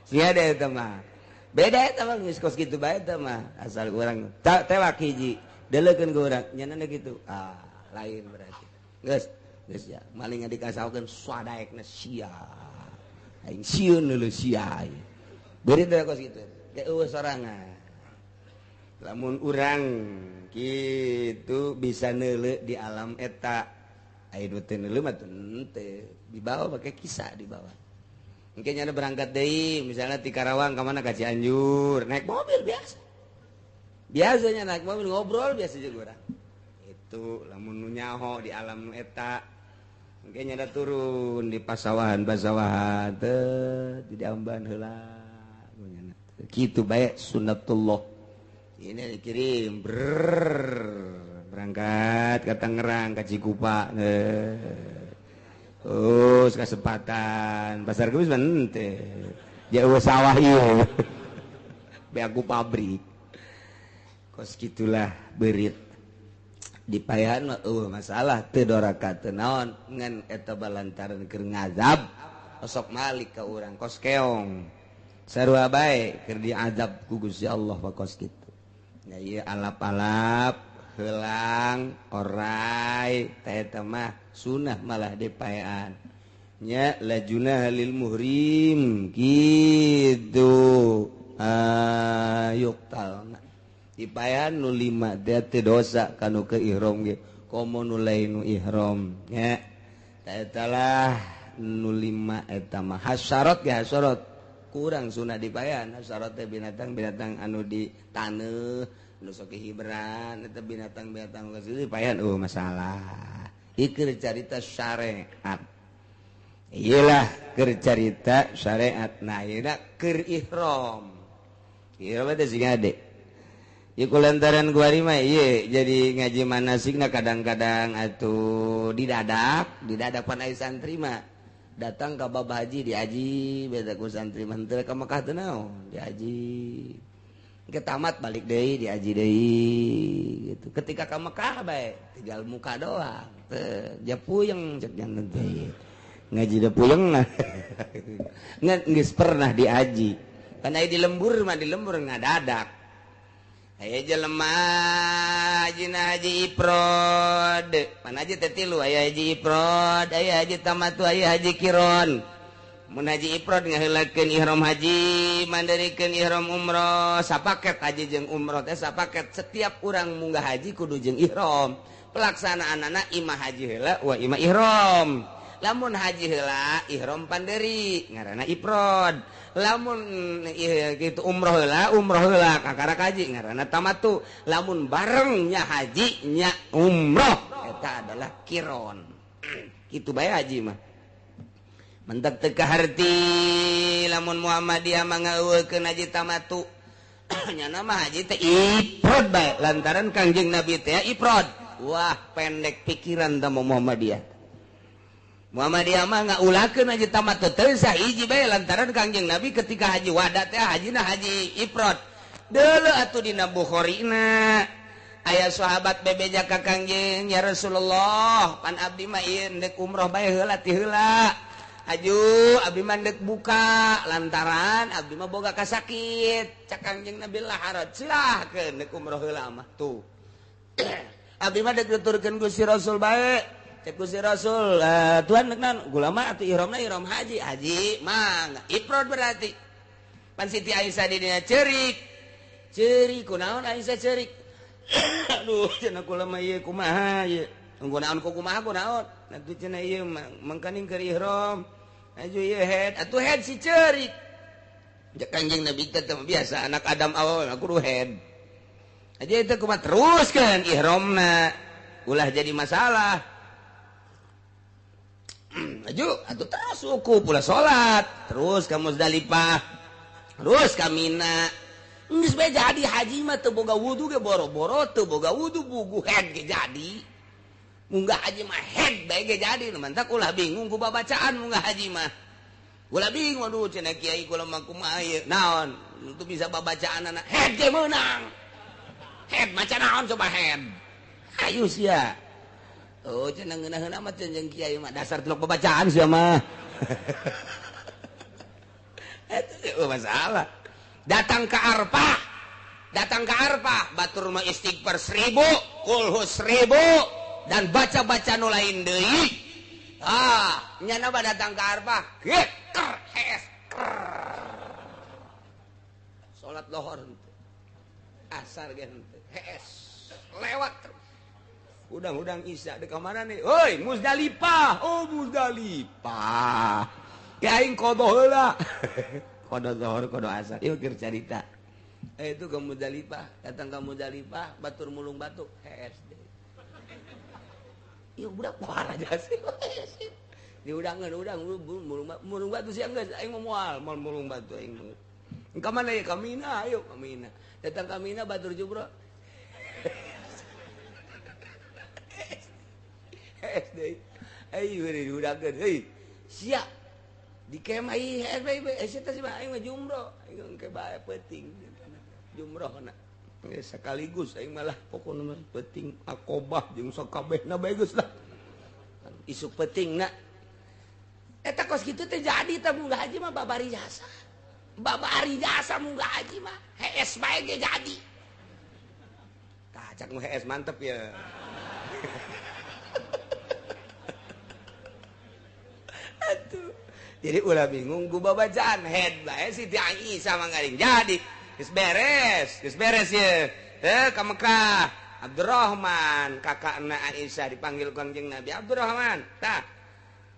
sing ade eta mah beda eta mah geus kos kitu bae eta mah asal urang tewak hiji deuleukeun ku urang nyanana kitu ah lain berarti geus geus ya maling dikasaokeun sadaekna sia aing sieun leuleus sia beurit teh kos kitu ge eueuh sorangan lamun urang kitu bisa neuleu di alam eta aya nu teu neuleu mah teu dibawa pake kisah dibawa. Mungkin nyana berangkat deui misalnya di Karawang ka mana ka Cianjur naik mobil biasa. Biasanya naik mobil ngobrol biasa juga urang. Itu lamun nu nyaho di alam nu eta. Mungkin nyana turun di pasawahan-pasawahan teh di amban heula nyana. Kitu bae sunnatullah. Ini dikirim brrr, berangkat ke Tangerang ka Cikupa. Oh, kesempatan pasar kemis henteu. Jauh sawah ieu. Be aku pabrik. Kos kitulah beurit. Dipaehan mah eueuh masalah teu doraka teu naon ngan eta balantaran keur ngazab osok malik ka urang kos keong. Sarua bae keur diazab ku Gusti Allah kos kitu. Nya ieu alap-alap helang orai teh eta mah sunah malah dipaean nya lajuna lil muhrim kitu ayuktalna dipaean nu 5 teh teu dosa kanu ke ihram ge komo nu lain nu ihram nya teh eta lah nu 5 eta mah hasarat ge hasarat kurang sunah dipaean hasarat teh binatang-binatang anu di taneuh nu sok hibran eta binatang-binatang geus dipaean oh masalah ieu carita syariat iyalah keur carita syariat nah ieu keur ihram ihram teh sing ade ieu kulantaran guari mah ieu jadi ngaji manasikna kadang-kadang atuh didadak pan aya santri mah Datang ka bab haji diaji beda ku santri mah teu ka Mekah teu naon diaji. Ke tamat balik deui diaji deui gitu. Ketika ka Mekah bae tinggal muka doang. Teu ja puyeng cek janten teh. Ngaji da puyeng nah. Ngan geus pernah diaji. Kan aya di lembur mah di lembur ngadadak. Aya jelema hajina haji ifrad. Mana haji teh tilu, aya haji ifrad, aya haji tamattu, aya haji kiron. Mun haji ifrad ngaheulakeun ihram haji, mandirikeun ihram umroh, sapaket haji jeung umroh teh sapaket. Setiap urang munggah haji kudu jeung ihram. Pelaksanaanana imah haji heula wa imah ihram. Lamun haji heula ihram panderi ngaranna ifrad. Lamun gitu umroh heula kakara haji ngaranna tamattu. Lamun barengnya haji nya umroh eta adalah kiron. Kitu bae haji mah. Mentak teu kaharti lamun Muhammadiyah mah ngeuweukeun haji tamattu. Nyana mah haji teh ifrad bae lantaran Kangjeng Nabi teh ifrad. Wah, pendek pikiran teh Muhammadiyah. Muhammadiyah mah ngaulakeun haji tamattu teu sah hiji bae lantaran Kangjeng Nabi ketika haji wada teh hajina haji ifrad. Deuleu atuh dina Bukhari-na aya sahabat bebeja ka Kangjeng, ya Rasulullah, pan abdi mah ieu ndek umroh bae heula ti heula. Aju abdi mah ndek buka lantaran abdi mah boga kasakit. Cak Kangjeng Nabi lah harad silahkeun ndek umroh heula mah tuh. Abdi mah dek nuturkeun Gusti Rasul bae. Cek Gusti Rasul, Tuhan dek naon? Gulama atuh ihramna ihram haji. Haji mah ifrad berarti. Pan Siti Aisyah di dinya ceurik. Ceurik kunaon Aisyah ceurik? Aduh cenah kula mah ieu kumaha ieu? Kunaon ku kumaha kunaon? Atuh cenah ieu mangkaning keur ihram. Aju ieu head, atuh head si ceurik. Cek Kangjeng Nabi teh biasa anak Adam awal kudu head. Aja itu kumaha teruskeun ihramna. Ulah jadi masalah. Aju atuh terus wukuf ulah salat, terus ka Muzdalifah, terus ka Mina. Geus bae jadi haji mah teu boga wudu ge boro-boro teu boga wudu bugu head ge jadi. Munggah haji mah head bae ge jadi, mantak ulah bingung ku babacaan munggah haji mah. Ulah bingung aduh cenah kiai kula mah kumaha ieu naon, teu bisa babacaanana head ge meunang. Head maca naon coba head. Ayo sia. Oh cenah ngeunah-ngeunah mah jeung kiai mah dasar tilok babacaan sia mah. Eta masalah. Datang ke Arfah. Datang ke Arfah, batur mah istighfar 1000, kulhu 1000 dan baca-baca nu lain deui. Ah, nyana mah datang ke Arfah, geker hees. Salat lohor henteu. Asar ge henteu. Hees. Lewat terus. Udang-udang Isya deuk ka mana nih? Hoi, Muzdalifah. Oh, Muzdalifah. Ke aing qada heula. Qada zuhur, qada asar. Ieu keur carita. Itu ke Muzdalifah, datang ke Muzdalifah, batur mulung batuk, hees deui. Ieu budak parah aja sih. Diudangan, udang mulung batu siang geus aing moal, moal mulung batu aing. Ka mana ya ka Mina, ayo ka Mina. Datang ka Mina batur jubro. SD. Ayo diudangkeun, heuy. Sia. Di kemah ieu hees bae, eta sih mah aing mah jumroh. Aing engke bae peuting. Jumrohna. Sekaligus aing malah pokona mah peuting akobah jeung sakabehna bae geus lah. Isuk peutingna. Eta kos kitu teh jadi teh munggah haji mah babari jasa. Babari jasa munggah haji mah hees bae ge jadi. Tah cak nu hees mantep ya. Atuh. Jadi ulah bingung ku babacaan head bae Siti Aisyah mah ngaring jadi. Geus beres ye. Ka Mekah. Abdurrahman kakakna Aisyah dipanggil Kangjeng Nabi. Abdurrahman, tah.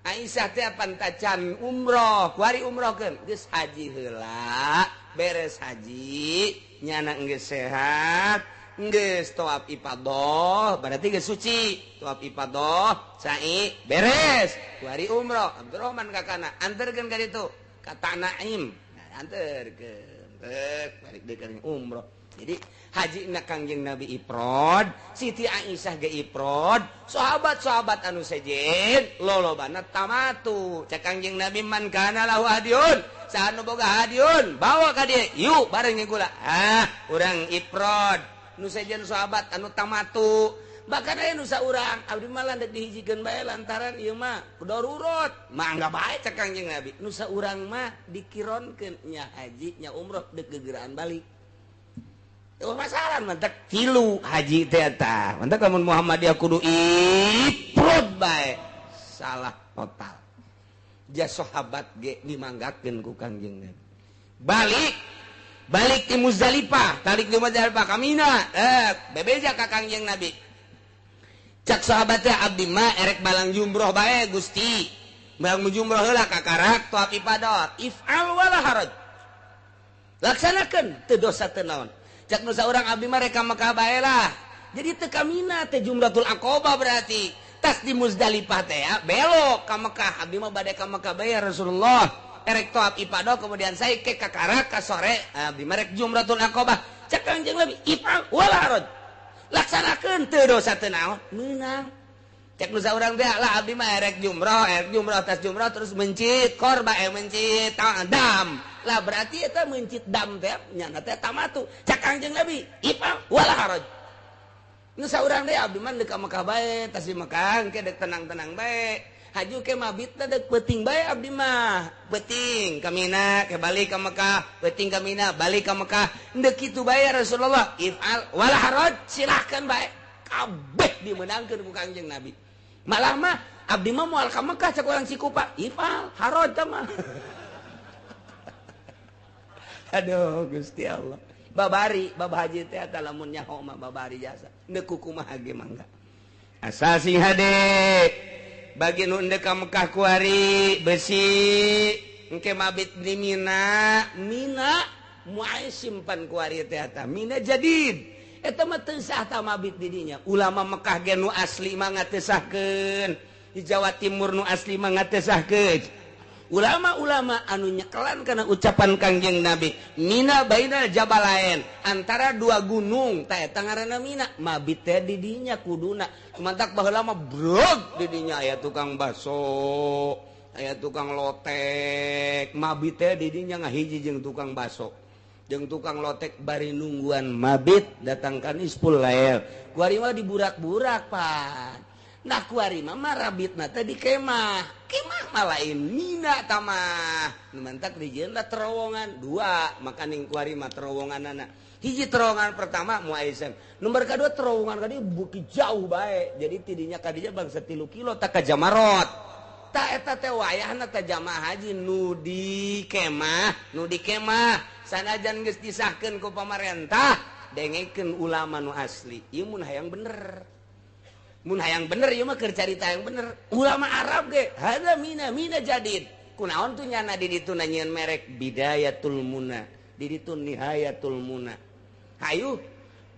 Aisyah teh pantacan umroh, kuari umrohkeun. Geus haji heula, beres haji, nyana geus sehat, geus tawaf ifadah, berarti geus suci. Tawaf ifadah, sa'i, beres. Kuari umroh, Abdurrahman kakakna anterkeun ka ditu, ka Tanaim. Nah, anterkeun. Balik deui ka umroh. Jadi haji na Kangjeng Nabi ifrod, Siti Aisyah ge ifrod, sahabat-sahabat anu sejen lolobana tamatu. Cek Kangjeng Nabi man kana lahu hadiun, saha nu boga hadiun bawa ka dieu, yuk bareng jeung kula. Ah, urang ifrod. Nu sejen sahabat anu tamatu. Bahkan aya nu saurang abdi mah landeuk dihijikeun bae lantaran ieu mah darurat. Mangga bae cek Kangjeng Nabi. Nu saurang mah dikironkeun nya haji nya umroh deuk gegeraan balik. Oh, masalah mantak tilu haji teh eta. Mantak lamun Muhammadiyah kudu ifrod bae. Salah total. Ja sahabat ge dimanggakeun ku Kangjeng Nabi. Balik balik di Muzdalifah, tarik di Muzdalifah ka Mina. Bebeja ka Kangjeng Nabi. Cak sahabat teh abdi mah erek balang jumroh bae Gusti. Balang jumroh heula kakarak tawaf ifadah. If'al wala haraj. Laksanakeun teu dosa teu naon. Cak nu saurang abdi mah rek ka Mekah bae lah. Jadi teu ka Mina teh Jumratul Aqabah berarti. Tas di Muzdalifah teh ya, belok ka Mekah. Abdi mah bade ka Mekah bae ya Rasulullah. Erek tawaf ifadah kemudian saya ke kakarak ka sore abdi mah rek Jumratul Aqabah. Cak Kangjeng Nabi if'al wala haraj. Laksanakeun teu dosa teu naon, meunang. Cek nu saurang teh lah abdi mah erek jumroh tas jumroh terus mencit korba mencit dam. Lah berarti eta mencit dam teh nyana teh tamatu. Cak Kangjeng Nabi if'al wala haraj. Nu saurang teh abdi mah deuk ka Mekah bae, tas di Mekah engke deuk tenang-tenang bae. Haju ke mabitna deuk peuting bae abdi mah. Peuting ka Mina ke balik ka Mekah, peuting ka Mina balik ka Mekah. Deuk kitu bae ya Rasulullah. If'al wala haraj, silahkan bae. Kabeh dimeunangkeun ku Kangjeng Nabi. Malah mah abdi mah moal ka Mekah cek urang Cikupa. If'al haraj tah mah. Aduh Gusti Allah. Babari bab haji teh eta lamun nyaho mah babari jasa. Deuk kumaha ge mangga. Asal sing hade. Bagi nu endek ka Mekah kuari besi engke mabit di Mina, Mina moal simpan kuari teh eta Mina jadid. Eta mah teu sah ta mabit di dinya. Ulama Mekah ge nu asli mah ngatesahkeun. Di Jawa Timur nu asli mah ngatesahkeun. Ulama-ulama anu nyekelan kana ucapan Kangjeng Nabi, Mina bainal jabalain, antara dua gunung tah eta ngaranna Mina, mabit teh di dinya kuduna. Mantak baheula mah brog di dinya aya tukang baso, aya tukang lotek, mabit teh di dinya ngahiji jeung tukang baso. Jeung tukang lotek bari nungguan mabit datang ka nisful lail. Kuari mah diburak-burak pan. Nah kuari mah marabitna teh di kemah. Kemah mah lain Mina tamah. Nu mantak dijieun lah terowongan dua, makaning kuari mah terowonganana. Hiji terowongan pertama Muaisan. Nomor kadua terowongan kadieu beuki jauh bae. Jadi tidinya kadinya bangsa 3 kilo tak ka Jamarot. Ta eta teh wayahna teh jamaah haji nu di kemah, nu di kemah. Sanajan geus disahkeun ku pamarentah, dengekeun ulama nu asli. Ieu mun hayang bener. Mun hayang bener ieu mah keur carita yang bener. Ulama Arab ge hada Mina, Mina jadid. Kunaon tuh nyana di ditu nanyieun merek Bidayatul Muna, di ditu Nihayatul Muna. Hayu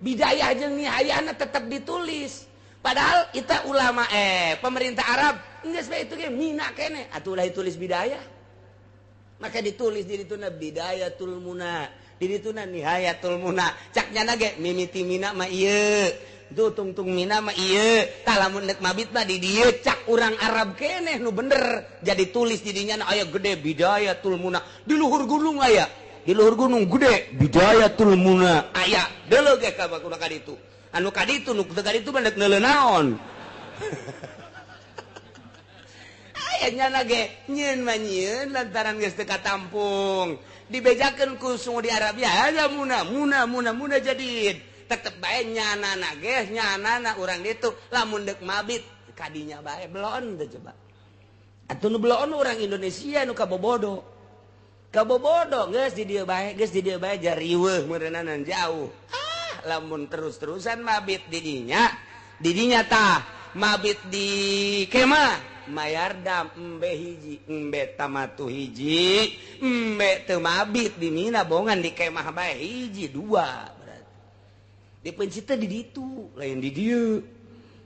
bidayah jeung nihayahna tetep ditulis. Padahal kita ulama pemerintah Arab geus bae itu ge Mina keneh atuh ulah ditulis bidayah. Maka ditulis di dituna Bidayatul Muna, di dituna Nihayatul Muna. Cak nyana ge mimiti Mina mah ieu. Duh tungtung Mina mah ieu, tah lamun deuk mabit mah di dieu cak urang Arab keneh nu bener. Jadi tulis di dinya aya gede Bidayatul Muna, di luhur gunung aya. Di luhur gunung gede Bidayatul Muna aya. Deuleu ge ka bakuna ka ditu. Anu ka ditu nu teu ka ditu mah deuk neuleuh naon. Aya nyana ge nyieun mah nyieun lantaran geus teu katampung. Dibejakeun ku Saudi Arabia, ada Muna, Muna, Muna, Muna jadid. Tetep bae nyanana ge nyanana urang ditu lamun deuk mabit kadinya bae belon teh coba. Atuh nu belon urang Indonesia nu kabobodo. Kabobodo geus di dieu bae, geus di dieu bae jariweuh meureunana jauh. Ah, lamun terus-terusan mabit di dinya, di dinya tah mabit di kemah mayar dam embe hiji, embe tamatu hiji, embe teu mabit di Mina bongan di kemah bae hiji dua. Dipencitna di ditu, lain di dieu.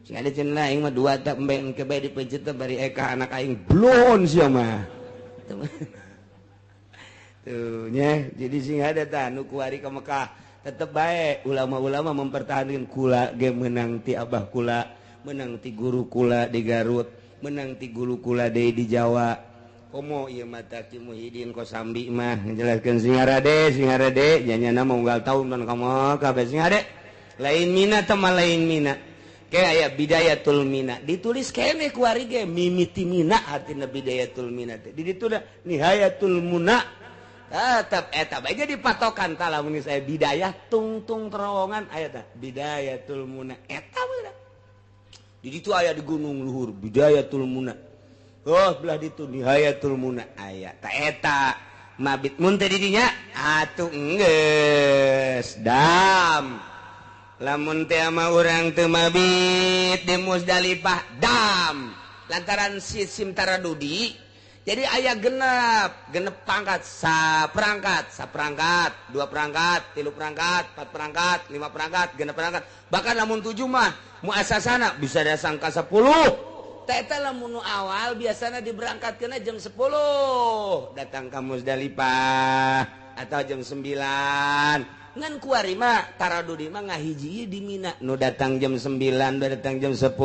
Sing ada cenah aing mah dua tak embe engke bae dipencitna bari eka anak aing blon sia mah. Tuh nya, jadi sing ada tah nu kuari ka Mekah. Tetep baik ulama-ulama mempertahankan kula ge menang ti abah kula, menang ti guru kula di Garut, menang ti guru kula deui di Jawa. Komo ieu mata Ki Muhyiddin Kosambi mah ngejelaskeun singarade singarade janyana mah unggal taun dan kamu kabeh singade. Lain mina teh mah lain mina. Kayak aya bidayatul mina ditulis keneh ku ari ge mimiti mina artina bidayatul mina teh. Di ditu da nihayatul muna. Tetep eta bae jadi patokan tah lamun saya bidayah tungtung terowongan aya tah bidayatul muna eta mah. Di ditu aya di gunung luhur bidayatul muna. Oh belah ditu nihayatul muna aya ta eta mabit mun teh di dinya atuh geus dam. Lamun teh mah urang teu mabit di Muzdalifah dam lantaran sistem taradudi. Jadi ayah genep, genep pangkat, saperangkat, saperangkat, dua perangkat, tilu perangkat, empat perangkat, lima perangkat, genep perangkat. Bahkan lamun 7 mah muasasana bisa dasang ka 10. Eta lamun nu awal biasana diberangkatkeun jam 10. Datang ka Muzdalifah atau jam 9. Ngan kuari mah taradudi mah ngahiji di Mina. Nu datang jam 9, nu datang jam 10,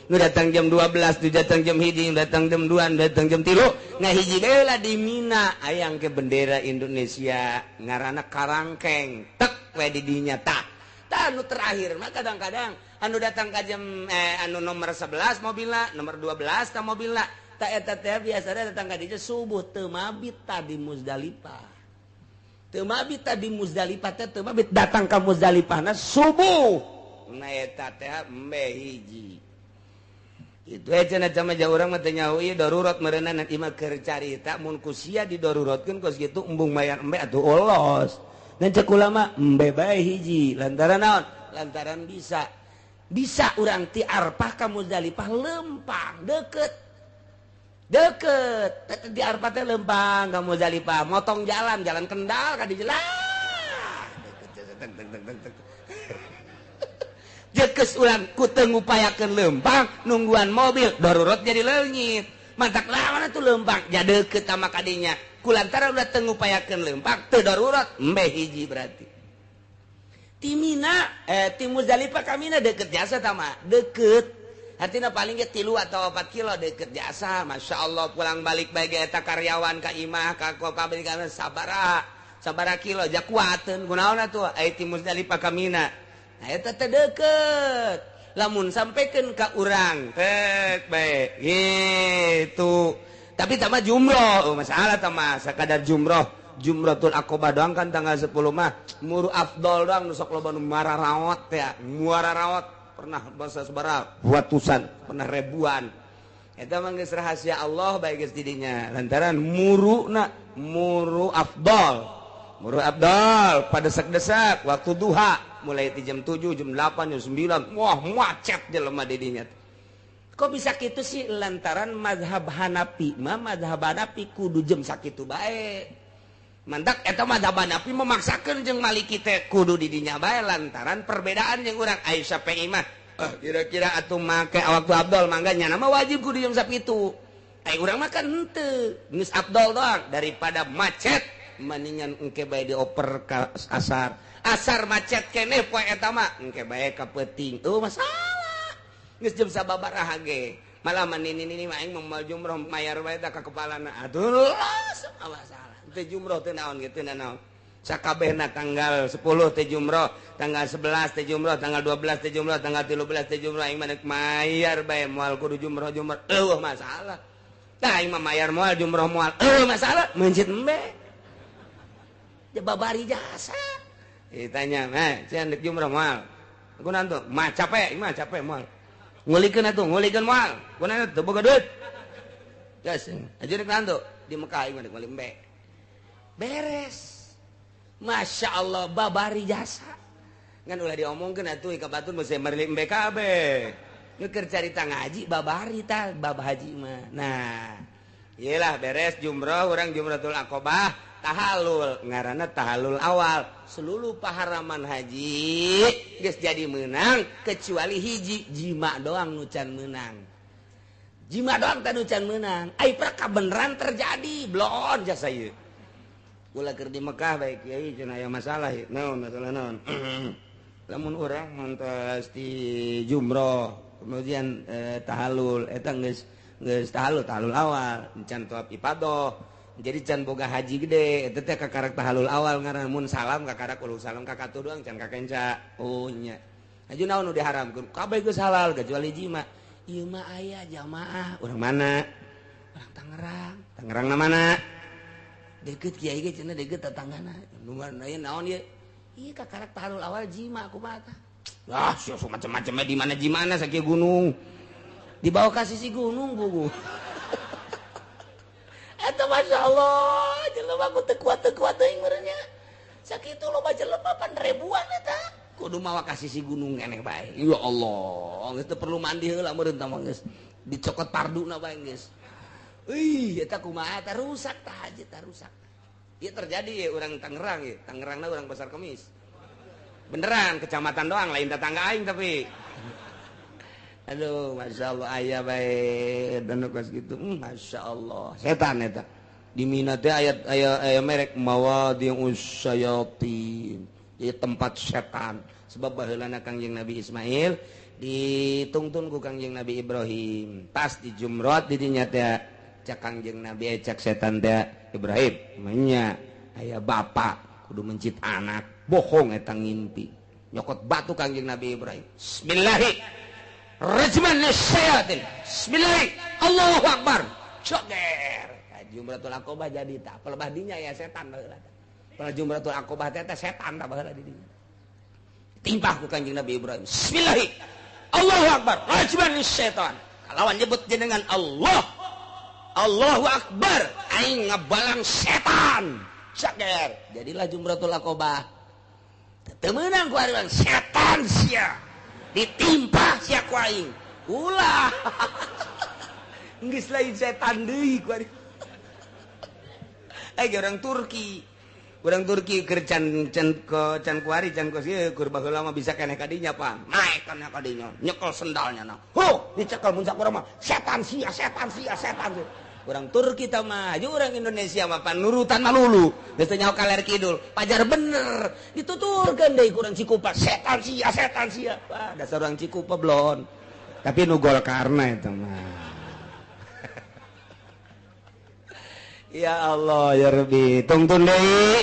nu datang jam 12, nu datang jam 1, nu datang jam 2, nu datang jam 3, ngahiji deui lah di Mina. Ayang ke bendera Indonesia ngaranna karangkeng. Tek we di dinya tah. Tah nu terakhir mah kadang-kadang anu datang ka jam anu nomor 11 mobilna, nomor 12 tah mobilna. Tah eta teh biasana datang ka dieu subuh teu mabit tah di Muzdalifah. Teu mabit tadi Muzdalifah teh teu mabit datang ka Muzdalifahna subuh. Na eta teh embe hiji. Kitu we cenah jama urang mah teu nyaho ieu darurat meureunna ieu mah keur carita mun ku sia didaruratkeun kos kitu embung mayar embe atuh olos. Dan cek ulama embe bae hiji lantaran naon? Lantaran bisa. Bisa urang ti Arfah ka Muzdalifah lempang deket. Deket di Arfah teh lempang ka Muzdalifah motong jalan jalan Kendal ka dijelah jekes urang ku teu ngupayakeun lempang nungguan mobil darurat jadi leungit mantak lawan atuh lempang ja deket sama kadinya kulantaran udah teu ngupayakeun lempang teu darurat embe hiji berarti ti Mina ti Muzdalifah ka Mina deket jasa tama deket artinya paling ge 3 atau 4 kilo deket jasa. Masya Allah pulang balik bae ge eta karyawan ka imah ka pabrik ka sabaraha sabaraha kilo ja kuateun kunaon atuh ai ti Muzdalifah ka Mina. Nah eta teh deket lamun sampekeun ka urang tek bae gitu. Tapi tama jumroh oh, masalah tama sakadar jumroh Jumratul Aqobah doang kan tanggal 10 mah muru afdol doang nu sok loba nu mararaot ya muararaot pernah bahasa sabaraha ratusan pernah ribuan eta mah geus rahasia Allah bae geus didinya lantaran muruna muru afdol pada desak-desak waktu duha mulai di jam 7 jam 8 jam 9 wah macet jelema didinya. Kok bisa kitu sih lantaran mazhab Hanafi mah mazhab Hanafi kudu jam sakitu bae mantak eta mazhab Hanafi memaksakeun jeung Maliki teh kudu didinya bae lantaran perbedaan jeung urang Aisyah PI mah kira-kira atuh make waktu abdol mangga nya mah wajib kudu jam sakitu ai urang mah kan henteu geus abdol doang daripada macet mendingan engke bae dioper ka asar asar macet keneh poe eta mah engke bae ka peuting tuh masalah geus jam sababaraha ge malah manini mah aing moal jumroh mayar bae ka kepalana atuh masalah teu jumroh teu naon ge teu naon sakabehna tanggal 10 teh jumroh tanggal 11 teh jumroh tanggal 12 teh jumroh tanggal 13 teh jumroh aing mah mayar bae moal kudu jumroh jumroh eueuh masalah tah aing mah mayar moal jumroh moal eueuh masalah meuncit embe babari jasa ditanya mah sia ndek jumroh moal kunaon tuh mah capek mah capek moal ngulikeun atuh ngulikeun moal kunaon teu boga duit geus aja rek naon tuh di Mekah aing mah dek meuli embe beres. Masya Allah babari jasa ngan ulah diomongkeun atuh ka batur mesti meuli embe kabeh keur carita ngaji babari tah bab haji mah. Nah iyalah beres jumroh urang jumratul aqobah tahalul ngaranna tahalul awal seluruh paharaman haji geus jadi meunang kecuali hiji jima doang nu can meunang jima doang teh nu can meunang ai perka beneran terjadi bloon jasa ieu. Kula keur di Mekah bae kiai cenah aya masalah ieu. Naon masalah naon? Lamun urang montos di jumroh kemudian tahalul eta geus geus tahalul tahalul awal can tawaf ifadah. Jadi can boga haji gede eta teh kakarak tahalul awal ngaran mun salam kakarak uluk salam ka katuh doang can kakenca. Oh nya. Aju naon nu diharamkeun? Kabeh geus halal kecuali jima. Ieu mah aya jamaah urang mana? Urang Tangerang. Tangerang na mana? Deket kiai ge cenah deket tetanggana. Nu aya naon ieu? Ieu kakarak tahalul awal jima kumaha tah? Wah, sia macam-macam di mana jimana sakieu gunung. Dibawa ka sisi gunung bugu. Eta Masya Allah, jelema ku teu kuat teuing meureun nya. Sakitu loba jelema pan ribuan eta. Kudu mawa ka sisi gunung keneh bae. Ya Allah, geus teu perlu mandi heula meureun tah mah geus. Dicokot parduna bae geus. Ih, eta kumaha eta rusak tah haji tah rusak. Ieu terjadi ya urang Tangerang ya, Tangerangna urang Pasar Kemis. Beneran kecamatan doang lain tetangga aing tapi. Aduh, Masya Allah aya bae dan kos kitu. Masya Allah. Setan eta. Di Mina teh ayat aya merek mawadhi'us syayatin. Ieu tempat setan. Sebab baheulana Kangjeng Nabi Ismail ditungtun ku Kangjeng Nabi Ibrahim. Pas di Jumrot di dinya teh cak Kangjeng Nabi cak setan teh Ibrahim nya aya bapak kudu mencit anak bohong eta ngimpi nyokot batu Kangjeng Nabi Ibrahim. Bismillahi rajman lisyayatin. Bismillahi Allahu akbar. Joger. Jumratul Aqobah jadi tah pelebah dinya ya setan baheula. Pel Jumratul Aqobah teh setan tah baheula di dinya. Timpah ku Kangjeng Nabi Ibrahim. Bismillahi Allahu akbar. Rajman lisyayatin. Kalawan nyebut jenengan Allah. Allahu akbar. Aing ngabalang setan. Joger. Jadilah Jumratul Aqobah. Teu meunang ku ari setan sia. Ditimpah sia ku aing. Ulah. Geus lain setan deui ku ari. Orang Turki. Orang Turki keur can can ke can kuari can kos ieu keur baheula mah bisa keneh ka dinya pan. Naek kana ka dinya, nyekel sendalnya na. Ho, dicekel mun sakurang mah setan sia, setan sia, setan sia. Orang Turki tah mah, jeung urang Indonesia mah pan nurutan malulu. Geus teu nyaho kaler kidul, pajar bener. Dituturkeun deui ku urang Cikupa, setan sia, setan sia. Wah, dasar urang Cikupa blon. Tapi nu Golkarna eta mah. Ya Allah ya Rabbi, tungtun deui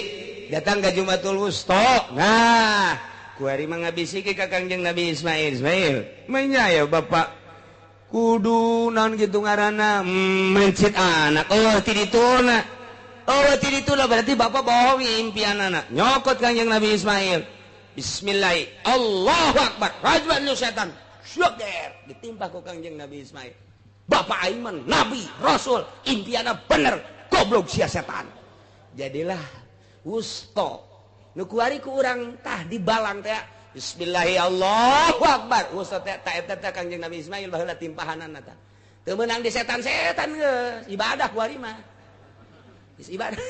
datang ka Jumatul Wusta. Nah, kuari mah ngabisiki ka Kangjeng Nabi Ismail. Ismail, menya ya bapak kudu naon kitu ngaranna mencit anak. Oh, ti dituna. Oh, ti dituna berarti bapak bohong impianana. Nyokot Kangjeng Nabi Ismail. Bismillah, Allahu akbar. Rajman nu setan. Syukur ditimpa ku Kangjeng Nabi Ismail. Bapak aing nabi, rasul, impianna bener. Goblok sia setan. Jadilah wusto. Nu kuari ku urang tah dibalang teh. Bismillahi Allahu akbar. Wusto teh ta eta teh Kangjeng Nabi Ismail baheula timpahanana tah. Teu meunang di setan-setan geus, ibadah kuari mah. Geus ibadah.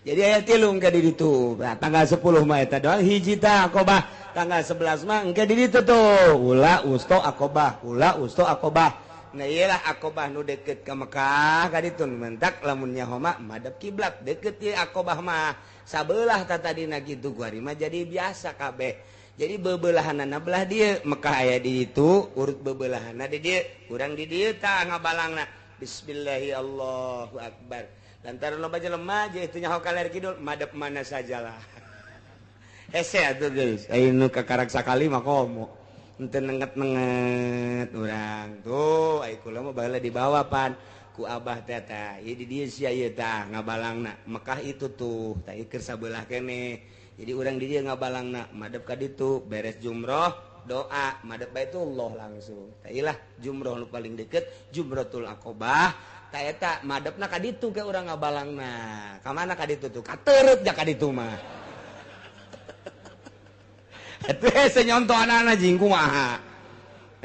Jadi aya tilung ka di ditu. Nah, tanggal 10 mah eta doang hiji tah Aqobah. Tanggal 11 mah engke di ditu tuh. Ula wusto Aqobah, ula wusto Aqobah. Nah iyalah Aqobah nu deket ke Mekah ka ditu mentak lamun nyaho mah madep kiblat deket ieu Aqobah mah sabelah ta tadina kitu kuari mah jadi biasa kabeh. Jadi bebelahanana belah dieu Mekah aya di ditu urut bebelahanna di dieu urang di dieu tah ngabalangna. Bismillahi Allahu akbar. Lantaran loba jelema je itu nyaho kaler kidul madep mana sajalah. Hese atuh geus aya nu kakarak sakali mah komo. Ente nenget-nenget urang tuh ai kula mah baheula dibawa pan ku abah teh tah ieu di dieu sia ieu tah ngabalangna Mekah itu tuh tah ieu keur sabelah keneh. Jadi urang di dieu ngabalangna madep ka ditu beres jumroh doa madep Baitullah langsung. Tah ieu lah jumroh nu paling deket Jumratul Aqobah tah eta madepna ka ditu ke urang ngabalangna. Ka mana ka ditu tuh? Ka teureut ja ka ditu mah. Atuh hese nyontoh anak-anak jeung kumaha.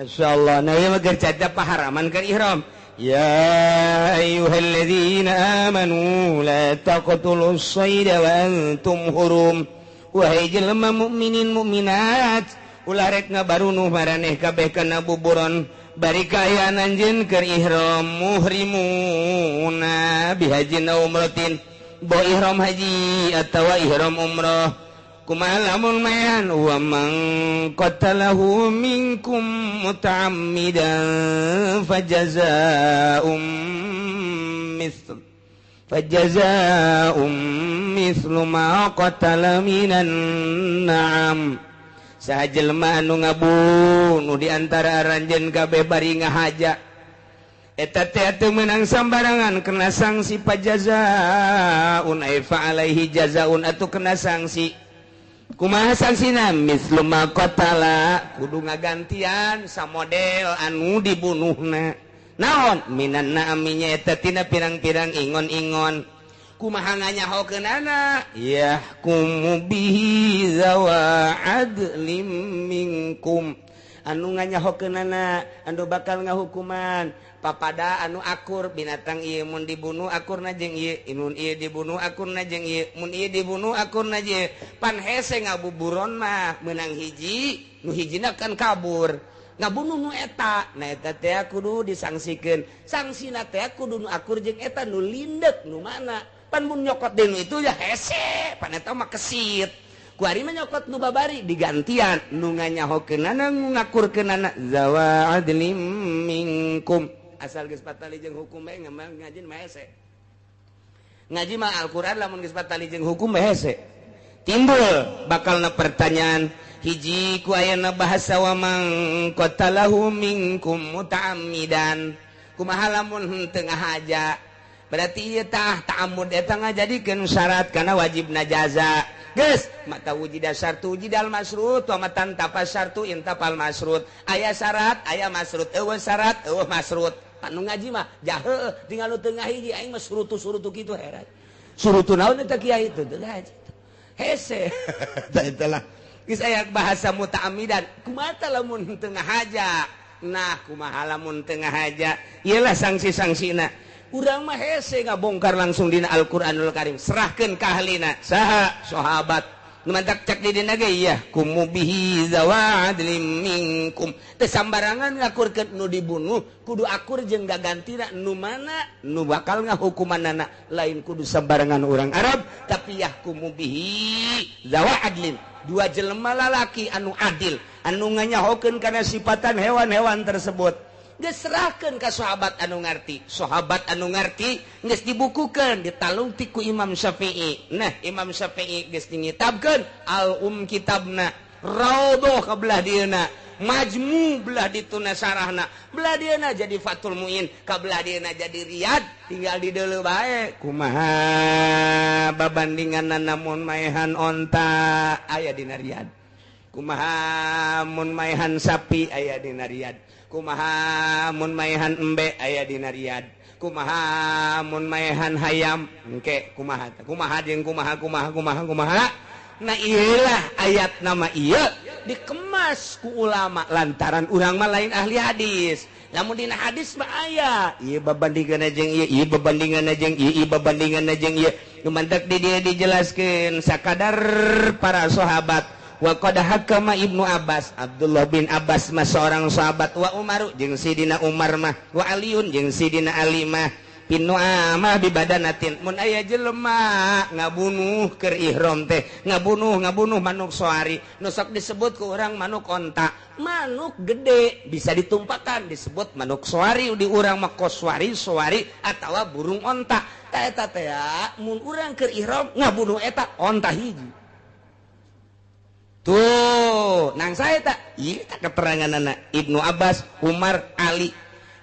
Insyaallah nah ieu mah keur caca paharaman keur ihram. Ya ayyuhalladzina amanu la taqtulus sayda wa antum hurum. Wahai jelema mukminin mukminat, ulah rek ngabarunuh maraneh kabeh kana buburon bari kaayaan anjeun keur ihram muhrimuna bihajin aw umratin. Bo ihram haji atawa ihram umroh. Kumaha lamun mayan wa man qatalahu minkum muta'ammidan fajazaa'um fajazaa'um mithlu ma qatala minan na'am. Saha jelema anu ngabunuh di antara aranjeun kabeh bari ngahaja eta teh teu meunang sambarangan kena sanksi pajazaun ay fa alaihi jazaun atuh kena sanksi. Kumaha sangsina mislu ma qatala kudu ngagantian samodel anu dibunuhna. Naon minan naaminya eta tina pirang-pirang ingon-ingon. Kumaha nganyahokeunana yahkumu bihi zawa adlim minkum. Anu nganyahokeunana anu bakal ngahukuman papada anu akur binatang ieu mun dibunuh akurna jeung ieu, mun ieu dibunuh akurna jeung ieu, mun ieu dibunuh akurna jeung ieu. Pan hese ngabuburon mah meunang hiji, nu hijina kan kabur. Ngabunuh nu eta, nah eta teh kudu disangsikeun. Sangsina teh kudu nu akur jeung eta nu lindek nu mana. Pan mun nyokot deui nu itu ya hese, pan eta mah kesit. Ku ari mah nyokot nu babari digantian nu nganyahokeunana nu ngakurkeunana zawa adlim minkum. Asal geus patali jeung hukum bae ngaji mah hese. Ngaji mah Al-Qur'an lamun geus patali jeung hukum bae hese. Timbul bakalna pertanyaan hiji ku ayana bahasa wa man qatalahu minkum muta'ammidan. Kumaha lamun henteu ngahaja? Berarti ieu tah ta'ammud eta ngajadikeun syarat kana wajibna jaza. Geus mata wujida syartu wujidal masrut wa matan tapas syartu intapal masrut. Aya syarat aya masrut, eueuh syarat eueuh masrut. Anu ngaji mah jahe tinggal nu teu ngahiji aing mah surutu-surutu kitu heran. Surutu naon eta kiai teu ngaji. Hese. Tah eta lah. Geus aya bahasa muta'ammidan. Kumaha lamun teu ngahaja? Nah, kumaha lamun teu ngahaja? Ieu lah sanksi-sanksina. Urang mah hese ngabongkar langsung dina Al-Qur'anul Karim. Serahkeun ka ahlina. Saha? Sahabat. Nu mantak cek di dina ge yah kumu bihi zawa adlim minkum. Teu sambarangan ngakurkeun nu dibunuh, kudu akur jeung gagantina nu mana nu bakal ngahukumanana. Lain kudu sambarangan urang Arab, tapi yahkumu bihi zawa adlin. Dua jelema lalaki anu adil, anu nganyahokeun kana sifatan hewan-hewan tersebut. Geus serahkeun ka sahabat anu ngarti. Sahabat anu ngarti geus dibukukeun, ditalungtik ku Imam Syafi'i. Nah, Imam Syafi'i geus dingitabkeun al-um kitabna, Raudhah ka belah dieuna, Majmu belah dituna sarahna, belah dieuna jadi Fathul Muin, ka belah dieuna jadi Riyad, tinggal di deuleu bae. Kumaha babandinganna mun maehan onta aya dina Riyad. Kumaha mun maehan sapi aya dina Riyad. Kumaha mun maehan embe aya dina Riyad. Kumaha mun maehan hayam engke kumaha kumaha jeung kumaha kumaha kumaha kumaha. Nah iyalah ayat nama ieu dikemas ku ulama lantaran urang mah lain ahli hadis. Lamun dina hadis mah aya ieu babandinganna jeung ieu, ieu babandinganna jeung ieu, ieu babandinganna jeung ieu. Nu mantak di dieu dijelaskeun sakadar para sahabat. Wa qad hakama Ibnu Abbas, Abdullah bin Abbas mah seorang sahabat, wa Umaru jeung Sidina Umar mah, wa Aliun jeung Sidina Ali mah, pinu amah bi badanatin. Mun aya jelema ngabunuh keur ihram teh, ngabunuh manuk soari, nu sok disebut ku urang manuk onta, manuk gede bisa ditumpakan disebut manuk soari, di urang mah koswari, soari atawa burung onta. Ta eta teh mun urang keur ihram ngabunuh eta onta hiji. Tuh, nang saya tak, iya tak keterangan anak Ibnu Abbas, Umar, Ali,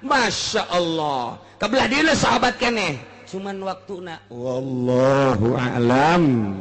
Masya Allah. Kebelah dia sahabat keneh, cuman waktu nak, wallahu a'lam.